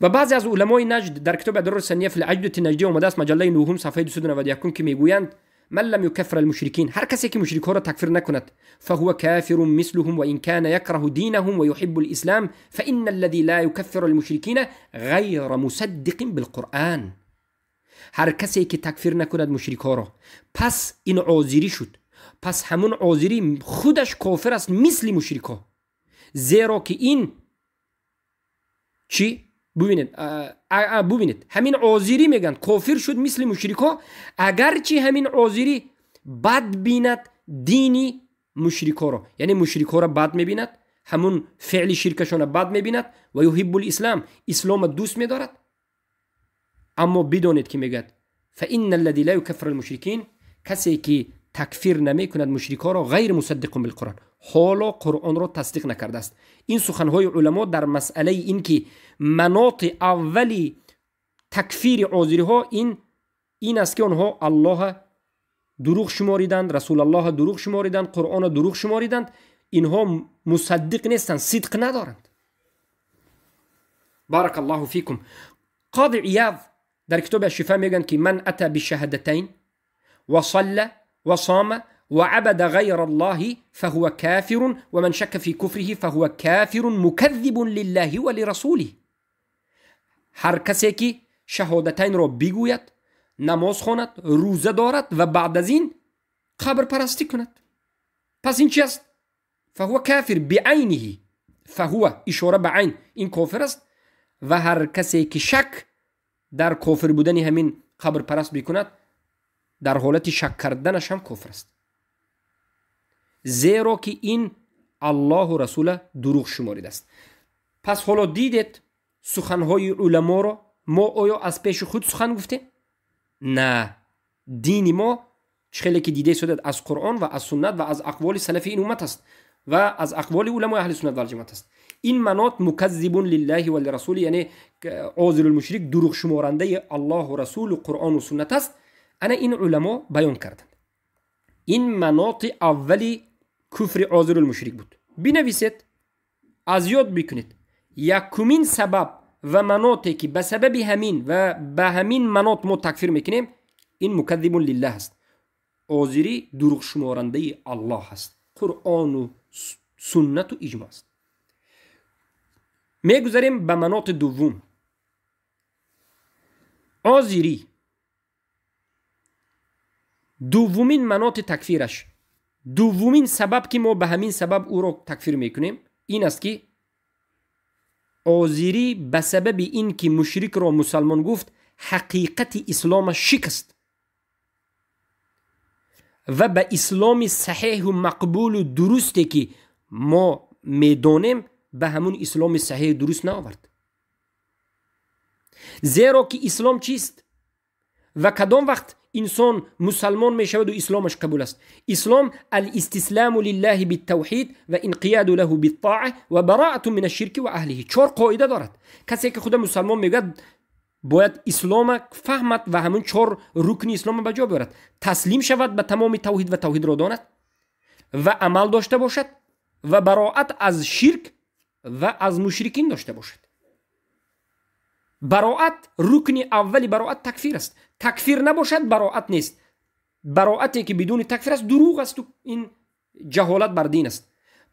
و بعضی از علمای نجد در کتاب الدرر السنیه فی العجدة النجدیه آمده است، مجله نهم صفحه 291 که میگویند من لم يكفر المشركين، هر کسی که مشرک ها را تکفیر نکند فهو كافر مثلهم وإن كان يكره دينهم ويحب الإسلام فإن الذي لا يكفر المشركين غير مصدق بالقرآن. هر کسی که تکفیر نکند مشرک ها را، پس این عازری شد، پس همون عازری خودش کافر است مثل مشرک ها، زیرا که این چی؟ ببینید همین عازری میگن کافر شد مثل مشرک ها، اگرچه همین عازری بد بیند دینی مشرک ها را، یعنی مشرک ها را بد میبیند، همون فعل شرکشان را بد میبیند و یحب الاسلام، اسلام دوست میدارد، اما بدانید که میگد فان الذي لا يكفر المشركين، کسی که تکفیر نمیکند مشرک ها را غیر مصدق بالقرآن، حالا قرآن را تصدیق نکرده است. این سخنهای علما در مسئله این که مناط اولی تکفیر عازری ها این است که آنها الله دروغ شماریدند، رسول الله دروغ شماریدند، قرآن دروغ شماریدند، اینها مصدق نیستند، صدق ندارند. بارک الله فیکم. قاضی عیاض در کتاب الشفا میگن که من اتى بالشهادتین وصلى وصام وعبد غير الله فهو كافر ومن شك في كفره فهو كافر مكذب لله ولرسوله. هر کسی که شهادتین را بگوید، نماز خواند، روزه دارد و بعد از این قبر پرستی کند، پس این چی است؟ فهو کافر بعینه، فهو اشاره به عین، این کافر است. و هر کسی که شک در کافر بودن همین قبر پرست بکند، در حالت شک کردنش هم کافر است، زیرا که این الله و رسول دروغ شماریده است. پس حالا دیدید سخنهای علما را ما آیا از پیش خود سخن گفتیم؟ نه، دین ما خیلی که دیده شده از قرآن و از سنت و از اقوال سلف این امت است و از اقوال علمای اهل سنت و جماعت است. این مناط مکذب لله و لرسوله، یعنی عازل المشرک دروغ شمارنده الله و رسول و قرآن و سنت است. انا این علما بیان کردند. این مناط اولی کفر عازل المشرک بود. بنویسید، از یاد بکنید، یکمین سبب و مناطی که به سبب همین و به همین مناط ما تکفیر میکنیم، این مکذب لله است، عازری دروغ شمارنده الله است، قرآن و سنت و اجماع است. میگذریم به مناط دوم. عازری دومین مناط تکفیرش، دومین سبب که ما به همین سبب او را تکفیر میکنیم این است که Озирӣ ба сабаби ин ки мушрикро мусалмон гуфт, ҳақиқати исломаш шикаст ва ба исломи саҳеҳу мақбулу дурусте ки мо медонем, ба ҳамун исломи саҳеҳу дуруст наовард. Зеро ки ислом чист? Ва кадом вақт инсон мусалмон мешаваду исломаш қабул аст? Ислом алистисламу лиллаҳи биттавҳид ва инқияду лаҳу биттоа ва бароату мин ашширки ва аҳлиҳи. Чор қоида дорад. Касе ки худа мусалмон мегӯяд, бояд ислома фаҳмад ва ҳамун чор рукни ислома ба ҷо биёрад. Таслим шавад ба тамоми тавҳид ва тавҳидро донад ва амал дошта бошад ва бароат аз ширк ва аз мушрикин дошта бошад. Бароат, рукни аввали бароат такфир аст. Такфир набошад, бароат нест. Бароате ки бидуни такфир аст, дурӯғ асту ин ҷаҳолат бар дин аст.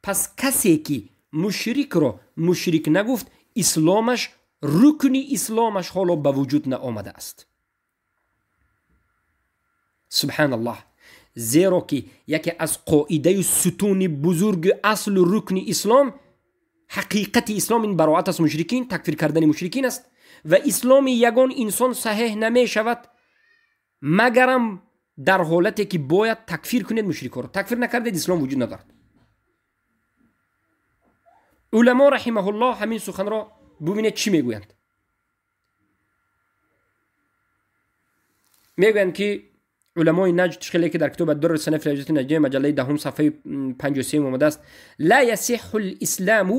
Пас касе ки мушрикро мушрик нагуфт, исломаш, рукни исломаш ҳоло ба вуҷуд наомадааст. Субҳаналлоҳ. Зеро ки яке аз қоидаю сутуни бузурги аслу рукни ислом, ҳақиқати ислом ин бароат аз мушрикин, такфир кардани мушрикин аст. Ва исломи ягон инсон саҳеҳ намешавад, магарам дар ҳолате ки бояд такфир кунед мушрикҳоро. Такфир накардед, ислом вуҷуд надорад. Уламо раҳимаҳуллоҳ ҳамин суханро бубинед чӣ мегӯянд. Мегӯянд ки уламои наҷд, хеле ки дар китоби Ад-Дурр ас-Саниф фи наҷдия маҷаллаи 10 саҳифаи 53 омадааст: ла ясиҳҳу л-исламу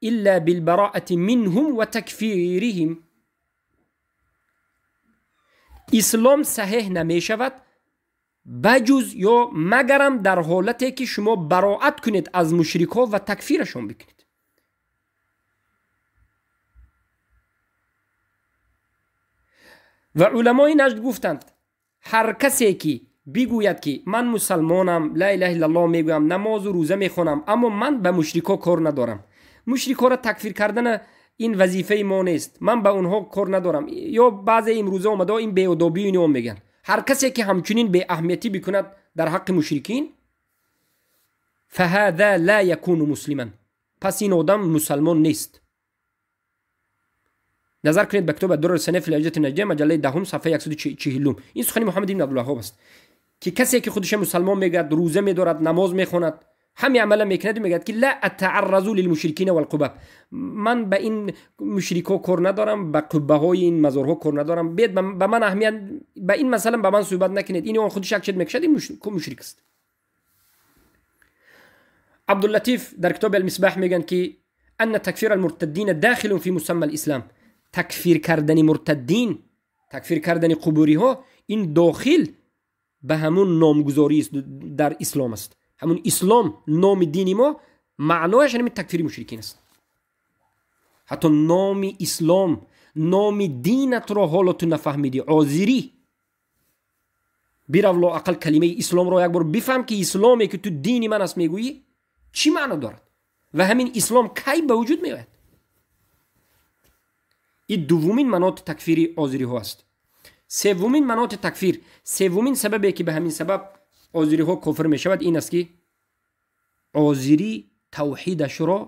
илла билбароати минҳум ва такфириҳим. Ислом саҳеҳ намешавад баҷуз ё магарам дар ҳолате ки шумо бароат кунед аз мушрикҳо ва такфирашон бикунед. Ва уламои наҷд гуфтанд, ҳар касе ки бигӯяд ки ман мусалмонам, ла илаҳа иллаллоҳ мегӯям, намозу рӯза мехонам, аммо ман ба мушрикҳо кор надорам, мушрикҳоро такфир кардана ин вазифаи мо нест, ман ба онҳо кор надорам, ё баъзе имрӯза омадао ин беодобию ино мегӯянд. Ҳар касе ки ҳамчунин беаҳамиятӣ бикунад дар ҳаққи мушрикин, фаҳаза ла якуну муслиман, пас ин одам мусалмон нест. Назар кунед ба китоби Ад-Дурр ас-Саниф фи наҷдия маҷаллаи 10 саҳифаи 140. Ин сухани Муҳаммад ибн Абдулваҳҳоб аст ки касе ки худша мусалмон мегӯяд, рӯза медорад, намоз мехонад, ҳами амала мекунад, мегӯяд ки ла атаарразу лилмушрикина валқубаб, ман ба ин мушрикҳо кор надорам, ба қуббаҳои ин мазорҳо кор надорам, бед ба ман аҳамият, ба ин масъала ба ман суҳбат накунед, ин он худаш як чиз мекушад, ин мушрик аст. Абдуллатиф дар китоби Алмисбаҳ мегӯянд ки анна такфир алмуртаддина дахилун фи мусамма алислам. Такфир кардани муртаддин, такфир кардани қубуриҳо ин дохил ба ҳамун номгузорӣ дар ислом аст. Ҳамун ислом номи дини мо, маънояш ҳамин такфири мушрикин аст. Ҳатто номи ислом, номи динатро ҳоло ту нафаҳмидӣ, озирӣ. Бирав лоақал калимаи исломро як бор бифаҳм ки исломе ки ту дини ман аст мегӯӣ чӣ маъно дорад ва ҳамин ислом кай ба вуҷуд меояд. Ин дуввумин маноти такфири озириҳо аст. Севумин маноти такфир, севумин сабабе ки ба ҳамин сабаб озириҳо кофир мешавад ин аст ки озирӣ тавҳидашро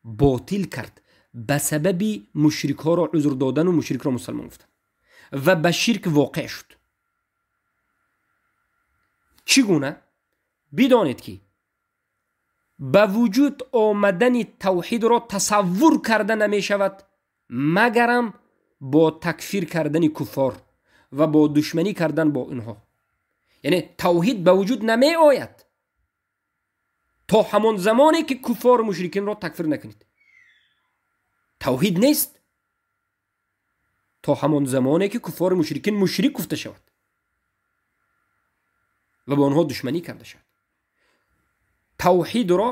ботил кард ба сабаби мушрикҳоро узр додану мушрикро мусалмон гуфтан ва ба ширк воқеъ шуд. Чӣ гуна? Бидонед ки ба вуҷуд омадани тавҳидро тасаввур карда намешавад магарам бо такфир кардани куффор ва бо душманӣ кардан бо инҳо. Яъне тавҳид ба вуҷуд намеояд то ҳамон замоне ки куффору мушрикинро такфир накунед. Тавҳид нест то ҳамон замоне ки куффору мушрикин мушрик гуфта шавад ва бо онҳо душманӣ карда шавад. Тавҳидро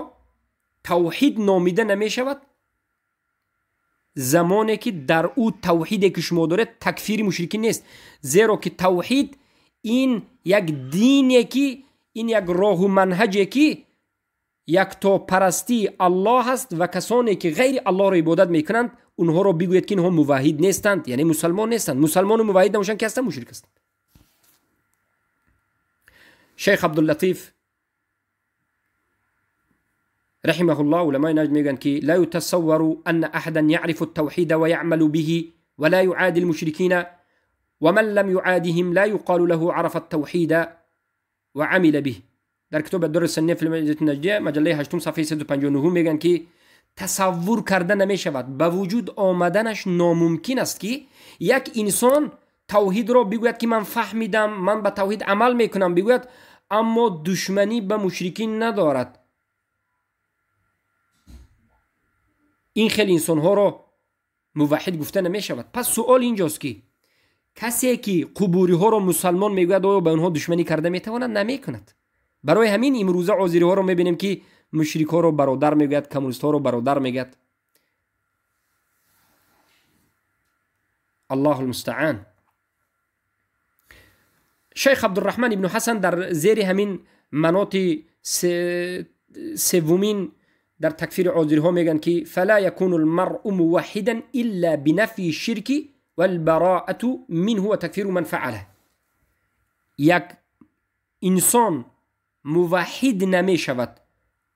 тавҳид номида намешавад замоне ки дар ӯ тавҳиде ки шумо доред такфири мушрикин нест. Зеро ки тавҳид ин як дине ки ин як роҳу манҳаҷе ки яктопарастии Аллоҳ аст ва касоне ки ғайри Аллоҳро ибодат мекунанд онҳоро бигӯед ки инҳо муваҳид нестанд, яъне мусалмон нестанд. Мусалмону муваҳид набошанд ки ҳастанд, мушрик ҳастанд. Шейх Абдуллатиф رحمه الله علماء نجد میگن که لا يتصور أن أحدا يعرف التوحيد ويعمل به ولا يعادي المشركين، ومن لم يعادهم لا يقال له عرف التوحيد وعمل به. در کتاب الدر السنیه فی المجله النجدیه مجله 8 صفحه 159 میگن که تصور کرده نمیشود، به وجود آمدنش ناممکن است که یک انسان توحید را بگوید که من فهمیدم، من به توحید عمل میکنم، بگوید اما دشمنی به مشرکین ندارد. این خیلی انسانها را موحد گفته نمیشود. پس سوال اینجاست که کسی که قبوری ها را مسلمان میگوید آیا به آنها دشمنی کرده میتواند؟ نمیکند. برای همین امروزه آذری ها را میبینیم که مشرک ها را برادر میگوید، کمونیست ها را برادر میگوید. الله المستعان. شیخ عبدالرحمن ابن حسن در زیر همین مناط سومین در تکفیر آذری ها میگن که فلا يكون المرء موحدا الا بنفي الشرك والبراءة منه وتكفير من فعله. یک انسان موحد نمیشود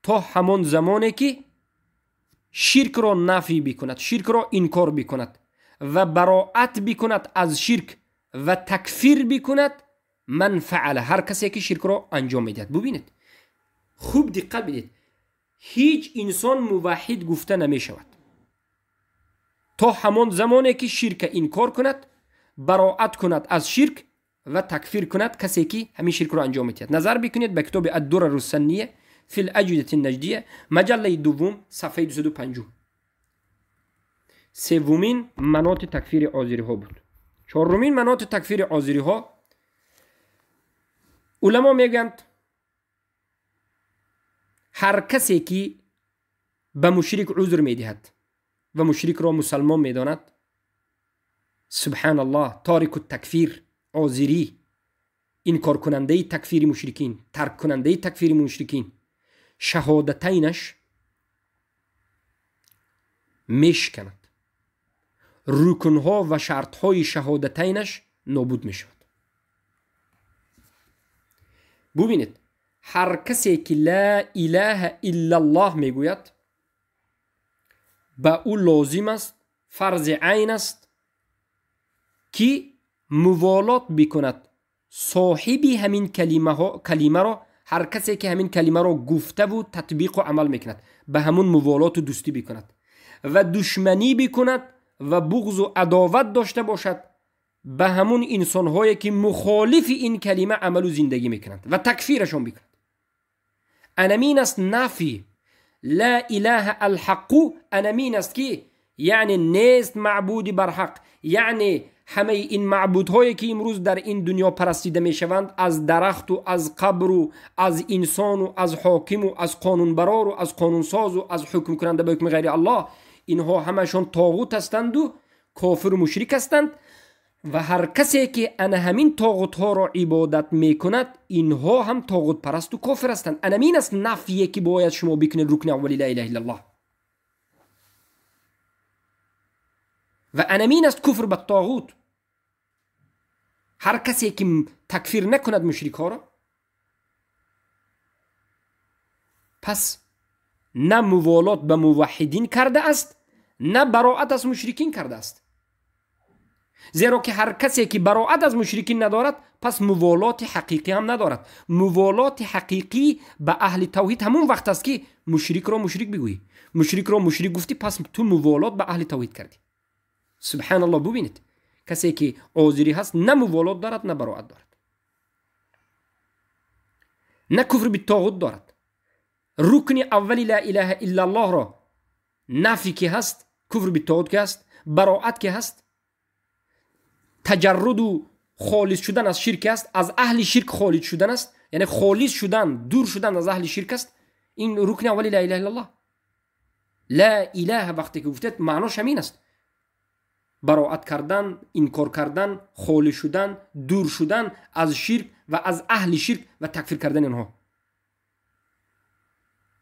تا همان زمانی که شرک را نفی بکند، شرک را انکار بکند و براءت بکند از شرک و تکفیر بکند من فعله، هر کسی که شرک را انجام میدهد. ببینید خوب دقت بدید، هیچ انسان موحد گفته نمیشود تا همان زمانی که شرک انکار کند، براءت کند از شرک و تکفیر کند کسی که همین شرک را انجام میدهد. نظر بکنید به کتاب الدرر السنیه فی الاجودة النجدیه مجله دوم صفحه 250. سومین مناط تکفیر آذری ها بود. چهارمین مناط تکفیر آذری ها، علما میگند هر کسی که به مشرک عذر میدهد و مشرک را مسلمان میداند، سبحان الله، تارک التکفیر، آذری، انکار کننده تکفیر مشرکین، ترک کننده تکفیر مشرکین، شهادتینش میشکند، رکنها و شرطهای شهادتینش نابود میشود. ببینید هر کسی که لا اله الا الله میگوید به او لازم است، فرض عین است که موالات بکند صاحبی همین کلمه را، هر کسی که همین کلمه را گفته و تطبیق و عمل میکند به همون موالات و دوستی بکند و دشمنی بکند و بغض و عداوت داشته باشد به همون انسانهایی که مخالف این کلمه عمل و زندگی میکنند و تکفیرشون بکند. انمین است نفی لا اله الحق، انمین است که یعنی نیست معبودی برحق، یعنی همه این معبودهایی که امروز در این دنیا پرستیده میشوند از درخت و از قبر و از انسان و از حاکم و از قانونبرار و از قانونساز و از حکم کننده به حکم غیر الله، اینها همشون طاغوت هستند و کافر و مشرک هستند و هر کسی که انا همین طاغوت ها را عبادت میکند اینها هم طاغوت پرست و کافر هستند. انمین است نفیه که باید شما بکنید رکن اولی لا اله الا الله و انمین است کفر به طاغوت. هر کسی که تکفیر نکند مشرک ها را، پس نه موالات به موحدین کرده است نه براءت از مشرکین کرده است، زیرا که هر کسی که براءت از مشرکین ندارد پس موالات حقیقی هم ندارد. موالات حقیقی به اهل توحید همون وقت است که مشرک را مشرک بگویی، مشرک را مشرک گفتی پس تو موالات به اهل توحید کردی. سبحان الله. ببینید کسی که آذری هست نه موالات دارد نه براءت دارد، نه کفر به طاغوت دارد. رکن اولی لا اله الا الله را نفی که هست، کفر به طاغوت که هست، براءت که هست، تجرد و خالص شدن از شرک است، از اهل شرک خالص شدن است، یعنی خالص شدن، دور شدن از اهل شرک است. این رکن اولی لا اله الا الله. لا اله وقتی که گفتید معناش همین است، براءت کردن، انکار کردن، خالی شدن، دور شدن از شرک و از اهل شرک و تکفیر کردن اینها.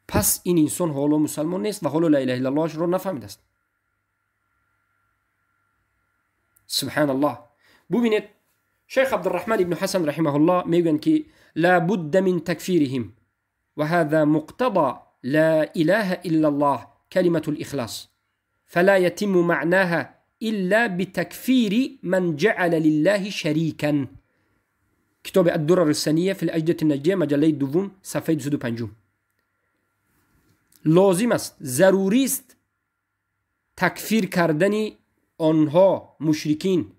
پس این انسان حالا مسلمان نیست و حالا لا اله الا الله را نفهمیده است. سبحان الله. ببینید شیخ عبدالرحمن ابن حسن رحمه الله میگن که لا بد من تکفیرهم و هذا مقتضى لا إله إلا الله كلمة الإخلاص، فلا يتم معناها إلا بتكفير من جعل لله شريكا. کتاب الدرر السنیه فی الأجدة النجدیه مجله دوم صفحه 205. لازم است، ضروری است تکفیر کردن آنها مشرکین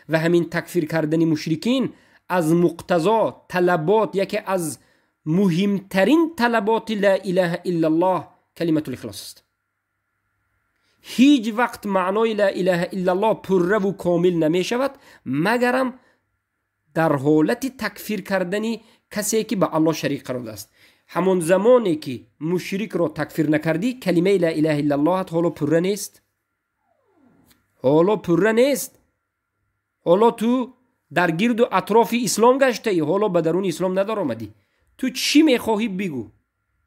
و همین تکفیر کردن مشرکین از مقتضا طلبات، یکی از مهمترین طلبات لا اله الا الله کلمة الاخلاص است. هیچ وقت معنای لا اله الا الله پره و کامل نمی شود مگرم در حالت تکفیر کردن کسی که به الله شریک قرار داده است. همون زمانی که مشرک را تکفیر نکردی کلمه لا اله الا الله حالا پره نیست، حالا پره نیست. حالا تو در گرد و اطراف اسلام گشته ای، حالا به درون اسلام ندار آمدی. تو چی میخواهی بگو،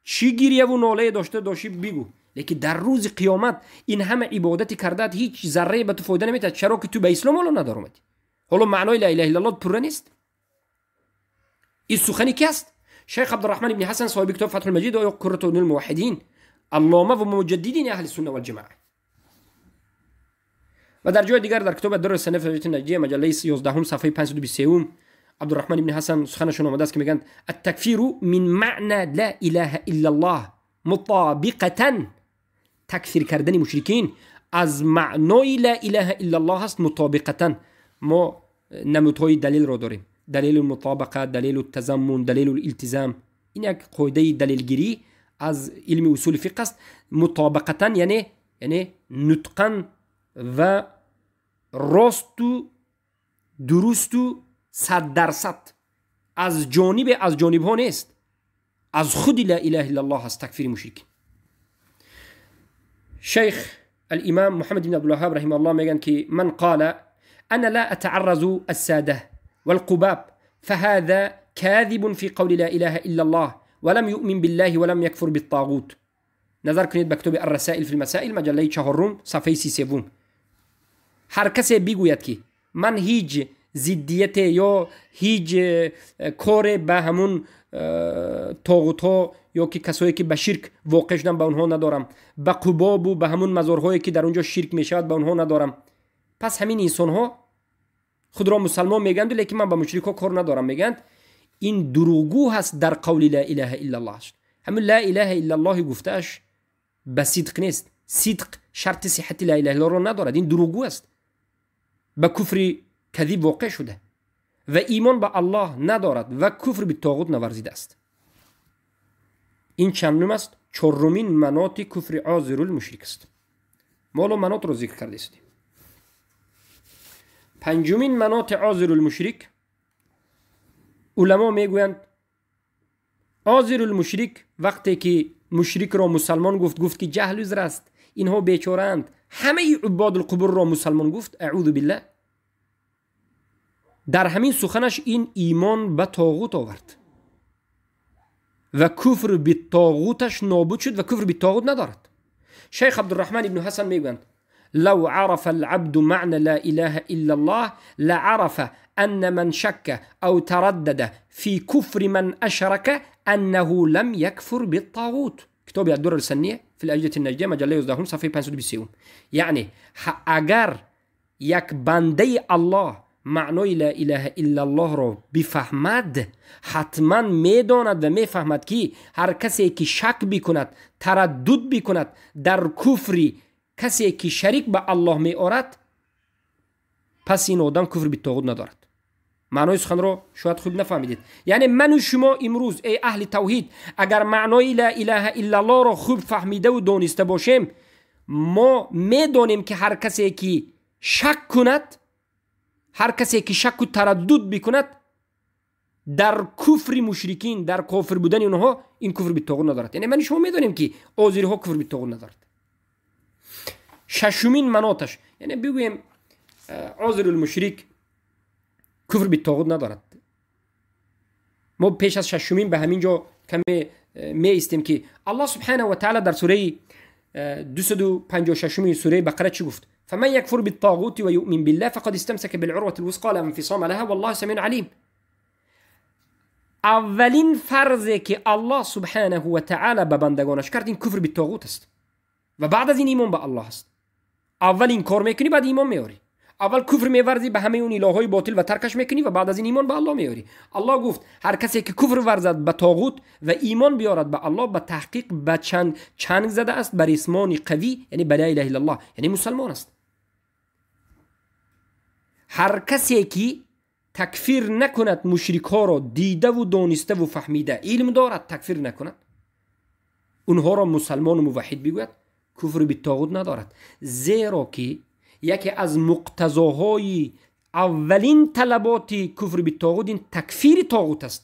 چی گریه و ناله داشته داشی بگو، لیکن در روز قیامت این همه عبادتی کردت هیچ ذره به تو فایده نمیده، چرا که تو به اسلام حالا ندار آمدی. حالا معنای لا اله الا الله پره نیست. این سخنی کی است؟ شیخ عبدالرحمن ابن حسن صاحب کتاب فتح المجید و قرة الموحدین، علامه و مجددین اهل سنت والجماعه. و در جای دیگر در کتاب الدر السنیه فی النجدیه مجله 11 صفحه 523 عبدالرحمن ابن حسن سخنشون آمده است که میگن التکفیر من معنى لا اله الا الله مطابقة، تکفیر کردن مشرکین از معنای لا اله الا الله است مطابقتا. ما نمودهای دلیل را داریم، دلیل المطابقه، دلیل التضمن، دلیل الالتزام. این یک قاعده دلیلگیری از علم اصول فقه است. مطابقتا یعنی نطقا و راست و درست و 100% از جانب از جانب ها نیست، از خود لا اله الا الله است تکفیر مشرک. شیخ الامام محمد بن عبدالوهاب رحمه الله میگن که من قال انا لا اتعرض الساده والقباب فهذا كاذب في قول لا اله الا الله ولم يؤمن بالله ولم يكفر بالطاغوت. نظر کنید به کتاب الرسائل فی المسائل مجله 4 صفحه 33. هر کسی بگوید که من هیچ ضدیت یا هیچ کار به همون طاغوت ها یا که کسایی که به شرک واقع شدن به اونها ندارم، به قباب و به همون مزارهایی که در اونجا شرک میشود به اونها ندارم، پس همین انسان ها خود را مسلمان میگند لیکن من به مشرک ها کار ندارم میگند، این دروغگو هست در قول لا اله الا الله. همون لا اله الا الله گفتهش به صدق نیست. صدق شرط صحت لا اله الا الله را ندارد، این دروغگو است، به کفر کذب واقع شده و ایمان به الله ندارد و کفر به طاغوت نورزیده است. این چندم است؟ چهارمین مناط کفر عاذر المشرک است. ما الان مناط را ذکر کرده استیم. پنجمین مناط عاذر المشرک، علما میگویند عاذر المشرک وقتی که مشرک را مسلمان گفت، گفت که جهل عذر است، اینها بیچاره‌اند، همه عباد القبور را مسلمان گفت، اعوذ بالله. در همین سخنش این ایمان به طاغوت آورد و کفر به طاغوتش نابود شد و کفر به طاغوت ندارد. شیخ عبدالرحمن ابن حسن میگویند لو عرف العبد معنى لا إله إلا الله لعرف أن من شك أو تردد في كفر من أشرك أنه لم يكفر بالطاغوت. کتاب الدرر السنیه فی الأجدة النجدیه مجله 11 صفحه 523. یعنی اگر یک بنده الله معنای لا اله الا الله را بفهمد، حتما میداند و میفهمد که هر کسی که شک بکند، تردد بکند در کفری کسی که شریک به الله می آرد، پس این آدم کفر به طاغوت ندارد. معنای سخن را شاید خوب نفهمیدید. یعنی من و شما امروز ای اهل توحید اگر معنای لا اله الا الله را خوب فهمیده و دانسته باشیم، ما میدانیم که هر کسی که شک کند، هر کسی که شک و تردد بکند در کفر مشرکین، در کافر بودن اونها، این کفر به طاغوت ندارد. یعنی من شما میدانیم که آذری‌ها کفر به طاغوت ندارد. ششمین مناطش، یعنی بگوییم عاذر المشرک کفر به طاغوت ندارد. ما پیش از ششمین به همین جا کمی می ایستیم که الله سبحانه و تعالی در سوره 256 سوره بقره چی گفت؟ فمن يكفر بالطاغوت ويؤمن بالله فقد استمسك بالعروة الوثقى لا انفصام لها والله سميع عليم. Аввалин фарзе ки Аллоҳ субҳанаҳу ва таъоло ба бандагонаш кард, ин куфр битоғут аст ва баъд аз ин имон ба Аллоҳ аст. Аввал ин кор мекунӣ, баъд имон меорӣ. Аввал куфр меварзӣ ба ҳамаи он илоҳҳои ботил ва таркаш мекунӣ ва баъд аз ин имон ба Аллоҳ меорӣ. Аллоҳ гуфт ҳар касе ки куфр варзад ба тоғут ва имон биёрад ба Аллоҳ, ба таҳқиқ ба чанг зада аст ба рисмони қавӣ, яъне ба ла илаҳа иллаллоҳ, яъне мусалмон аст. Ҳар касе ки такфир накунад мушрикҳоро дидаву дониставу фаҳмида, илм дорад, такфир накунад, онҳоро мусалмону муваҳҳид бигӯяд, куфр битоғут надорад. Зеро ки яке аз муқтазоҳои аввалин талаботи куфр битоғут ин такфири тоғут аст.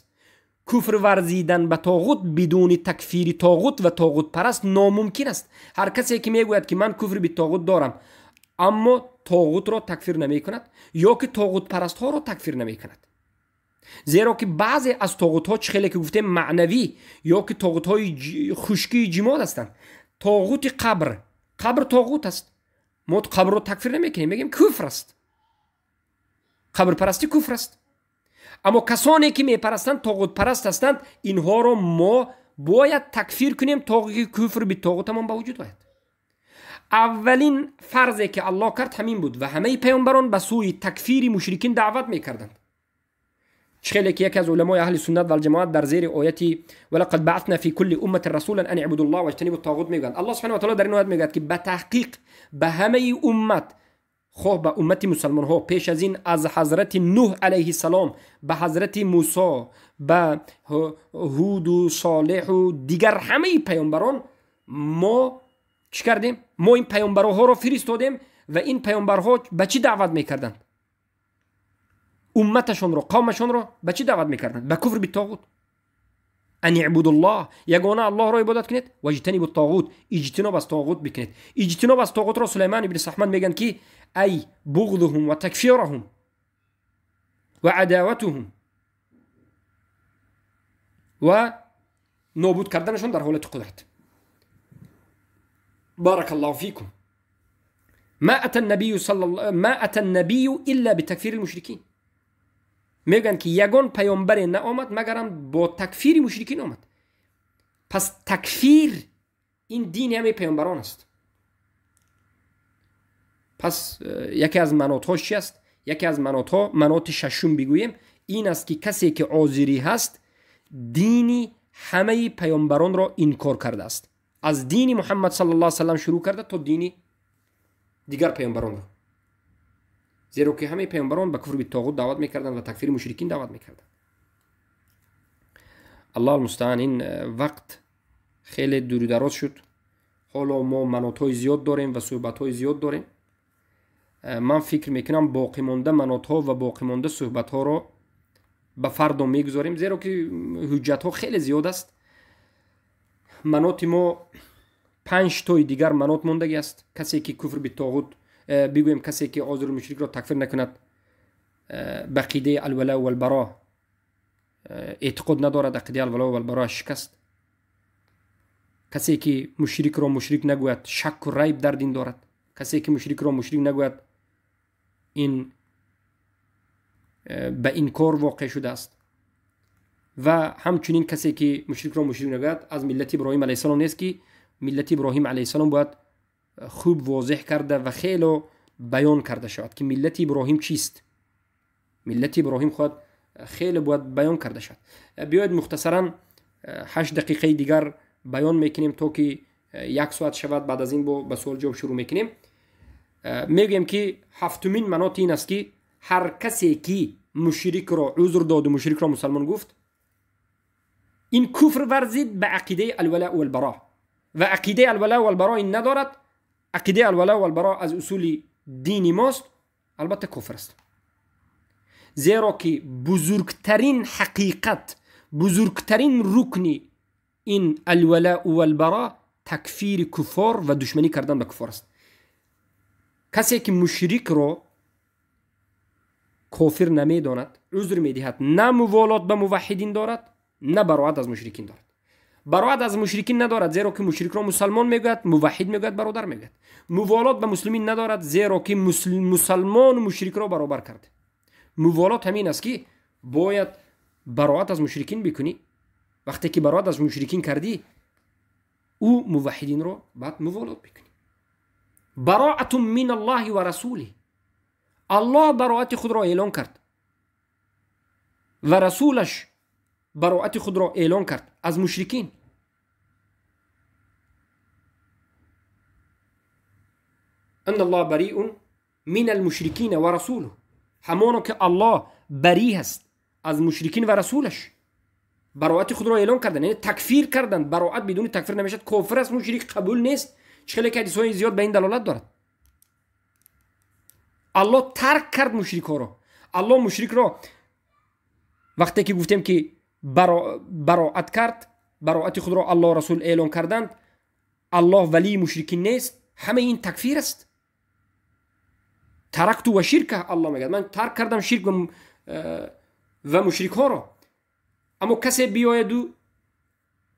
Куфр варзидан ба тоғут бидуни такфири тоғут ва тоғутпараст номумкин аст. Ҳар касе ки мегӯяд ки ман куфр битоғут дорам, аммо тоғутро такфир намекунад ё ки тоғутпарастҳоро такфир намекунад. Зеро ки баъзе аз тоғутҳо, чӣ хеле ки гуфтем, маънавӣ ё ки тоғутҳои хушкии ҷимод ҳастанд. Тоғути қабр, қабр тоғут аст. Мо қабрро такфир намекунем, мегӯем куфр аст. Қабрпарастӣ куфр аст. Аммо касоне ки мепарастанд, тоғутпараст ҳастанд, инҳоро мо бояд такфир кунем, то ки куфр битоғутамон ба вуҷуд ояд. Аввалин фарзе ки Аллоҳ кард ҳамин буд ва ҳамаи паёмбарон ба сӯи такфири мушрикин даъват мекарданд. Чӣ хеле ки яке аз уламои аҳли суннат валҷамоат дар зери ояти валақад баъатна фи кулли умматин расулан ан ибуду ллоҳ ваҷтанибу тоғут мегӯянд. Аллоҳ субҳанаҳу ва таъоло дар ин оят мегӯяд ки ба таҳқиқ ба ҳамаи уммат, хоҳ ба уммати мусалмонҳо пеш аз ин аз ҳазрати Нуҳ алайҳиссалом ба ҳазрати Мусо, ба Ҳуду Солеҳу дигар ҳамаи паёмбарон, мо чӣ кардем? Мо ин паёмбарҳоро фиристодем ва ин паёмбарҳо ба чӣ даъват мекарданд? Умматашонро, қавмашонро ба чӣ даъват мекарданд? Ба куфр битоғут. Ан ибудуллоҳ, ягона Аллоҳро ибодат кунед, ваҷтанибу тоғут, иҷтиноб аз тоғут бикунед. Иҷтиноб аз тоғутро Сулаймон ибни Саҳман мегӯянд ки ай буғдуҳум ва такфираҳум ва адаватуҳум ва нобуд карданашон дар ҳолати қудрат. بارك الله فيكم. ما أتى النبي صلى الله ما أتى النبي إلا بتكفير المشركين. میگن که یگان پیامبر نآمد مگرم با تکفیر مشرکین آمد. پس تکفیر این دین همه پیامبران است. پس یکی از مناطها چی است؟ یکی از مناطها، مناط ششم بگوییم، این است که کسی که عاذری هست دینی همه پیامبران را انکار کرده است. از دین محمد صلی الله علیه و سلم شروع کرده تا دین دیگر پیامبران را. زیرا که همه پیامبران به کفر بالطاغوت دعوت میکردند و تکفیر مشرکین دعوت میکردند. الله المستعان. این وقت خیلی دور و دراز شد. حالا ما مناطهای زیاد داریم و صحبت‌های زیاد داریم. من فکر میکنم باقی مانده مناطها و باقی مانده صحبت‌ها را به فردا میگذاریم، زیرا که حجت‌ها خیلی زیاد است. مناط ما 5 تای دیگر مناط ماندگی است. کسی که کفر بالطاغوت بگوییم، کسی که عذر مشرک را تکفیر نکند، به عقیده الولا والبرا اعتقاد ندارد، عقیده الولا والبرا شکست. کسی که مشرک را مشرک نگوید شک و ریب در دین دارد. کسی که مشرک را مشرک نگوید این به انکار واقع شده است. و همچنین کسی که مشرک را مشرک نگوید از ملت ابراهیم علیه السلام نیست که ملت ابراهیم علیه السلام باید خوب واضح کرده و خیلی بیان کرده شود که ملت ابراهیم چیست. ملت ابراهیم خود خیلی باید بیان کرده شود. بیاید مختصرا 8 دقیقه دیگر بیان میکنیم تا که 1 ساعت شود. بعد از این با سوال جواب شروع میکنیم. میگیم که هفتمین مناط این است که هر کسی که مشرک را عذر داد و مشرک را مسلمان گفت، این کفر ورزید به عقیده الولاء والبراء و عقیده الولاء والبراء این ندارد. عقیده الولاء والبراء از اصول دین ماست، البته کفر است. زیرا که بزرگترین حقیقت، بزرگترین رکن این الولاء والبراء تکفیر کفار و دشمنی کردن به کفار است. کسی که مشرک را کافر نمیداند، عذر میدهد، نه موالات به موحدین دارد، نه براعت از مشرکین دارد. براعت از مشرکین ندارد زیرا که مشرک را مسلمان میگوید، موحد میگوید، برادر میگوید. موالات به مسلمین ندارد زیرا که مسلمان و مشرک را برابر کرده. موالات همین است که باید бароат аз мушрикин бикунӣ. Вақте ки бароат аз мушрикин кардӣ, ӯ муваҳҳидинро баъд муволот бикунӣ. Бароатун мин Аллоҳи ва расулиҳ. Аллоҳ бароати худро эълон кард ва расулаш бароати худро эълон кард аз мушрикин. Ан Аллоҳ бариун мин алмушрикин ва расулуҳ. Ҳамоно ки Аллоҳ барӣ ҳаст аз мушрикин ва расулаш. Бароати худро эълон карданд, яъне такфир карданд. Бароат бидуни такфир намешавад. Кофир аст мушрик, қабул нест. Чӣ хеле ки ҳадисҳои зиёд ба ин далолат дорад. Аллоҳ тарк кард мушрикҳоро. Аллоҳ мушрикро вақте ки гуфтем ки бароат кард, бароати худро Аллоҳ расул эълон карданд, Аллоҳ валии мушрикин нест. Ҳамаи ин такфир аст. Таракту ва ширка, Аллоҳ мегӯяд ман тарк кардам ширк ва мушрикҳоро. Аммо касе биёяду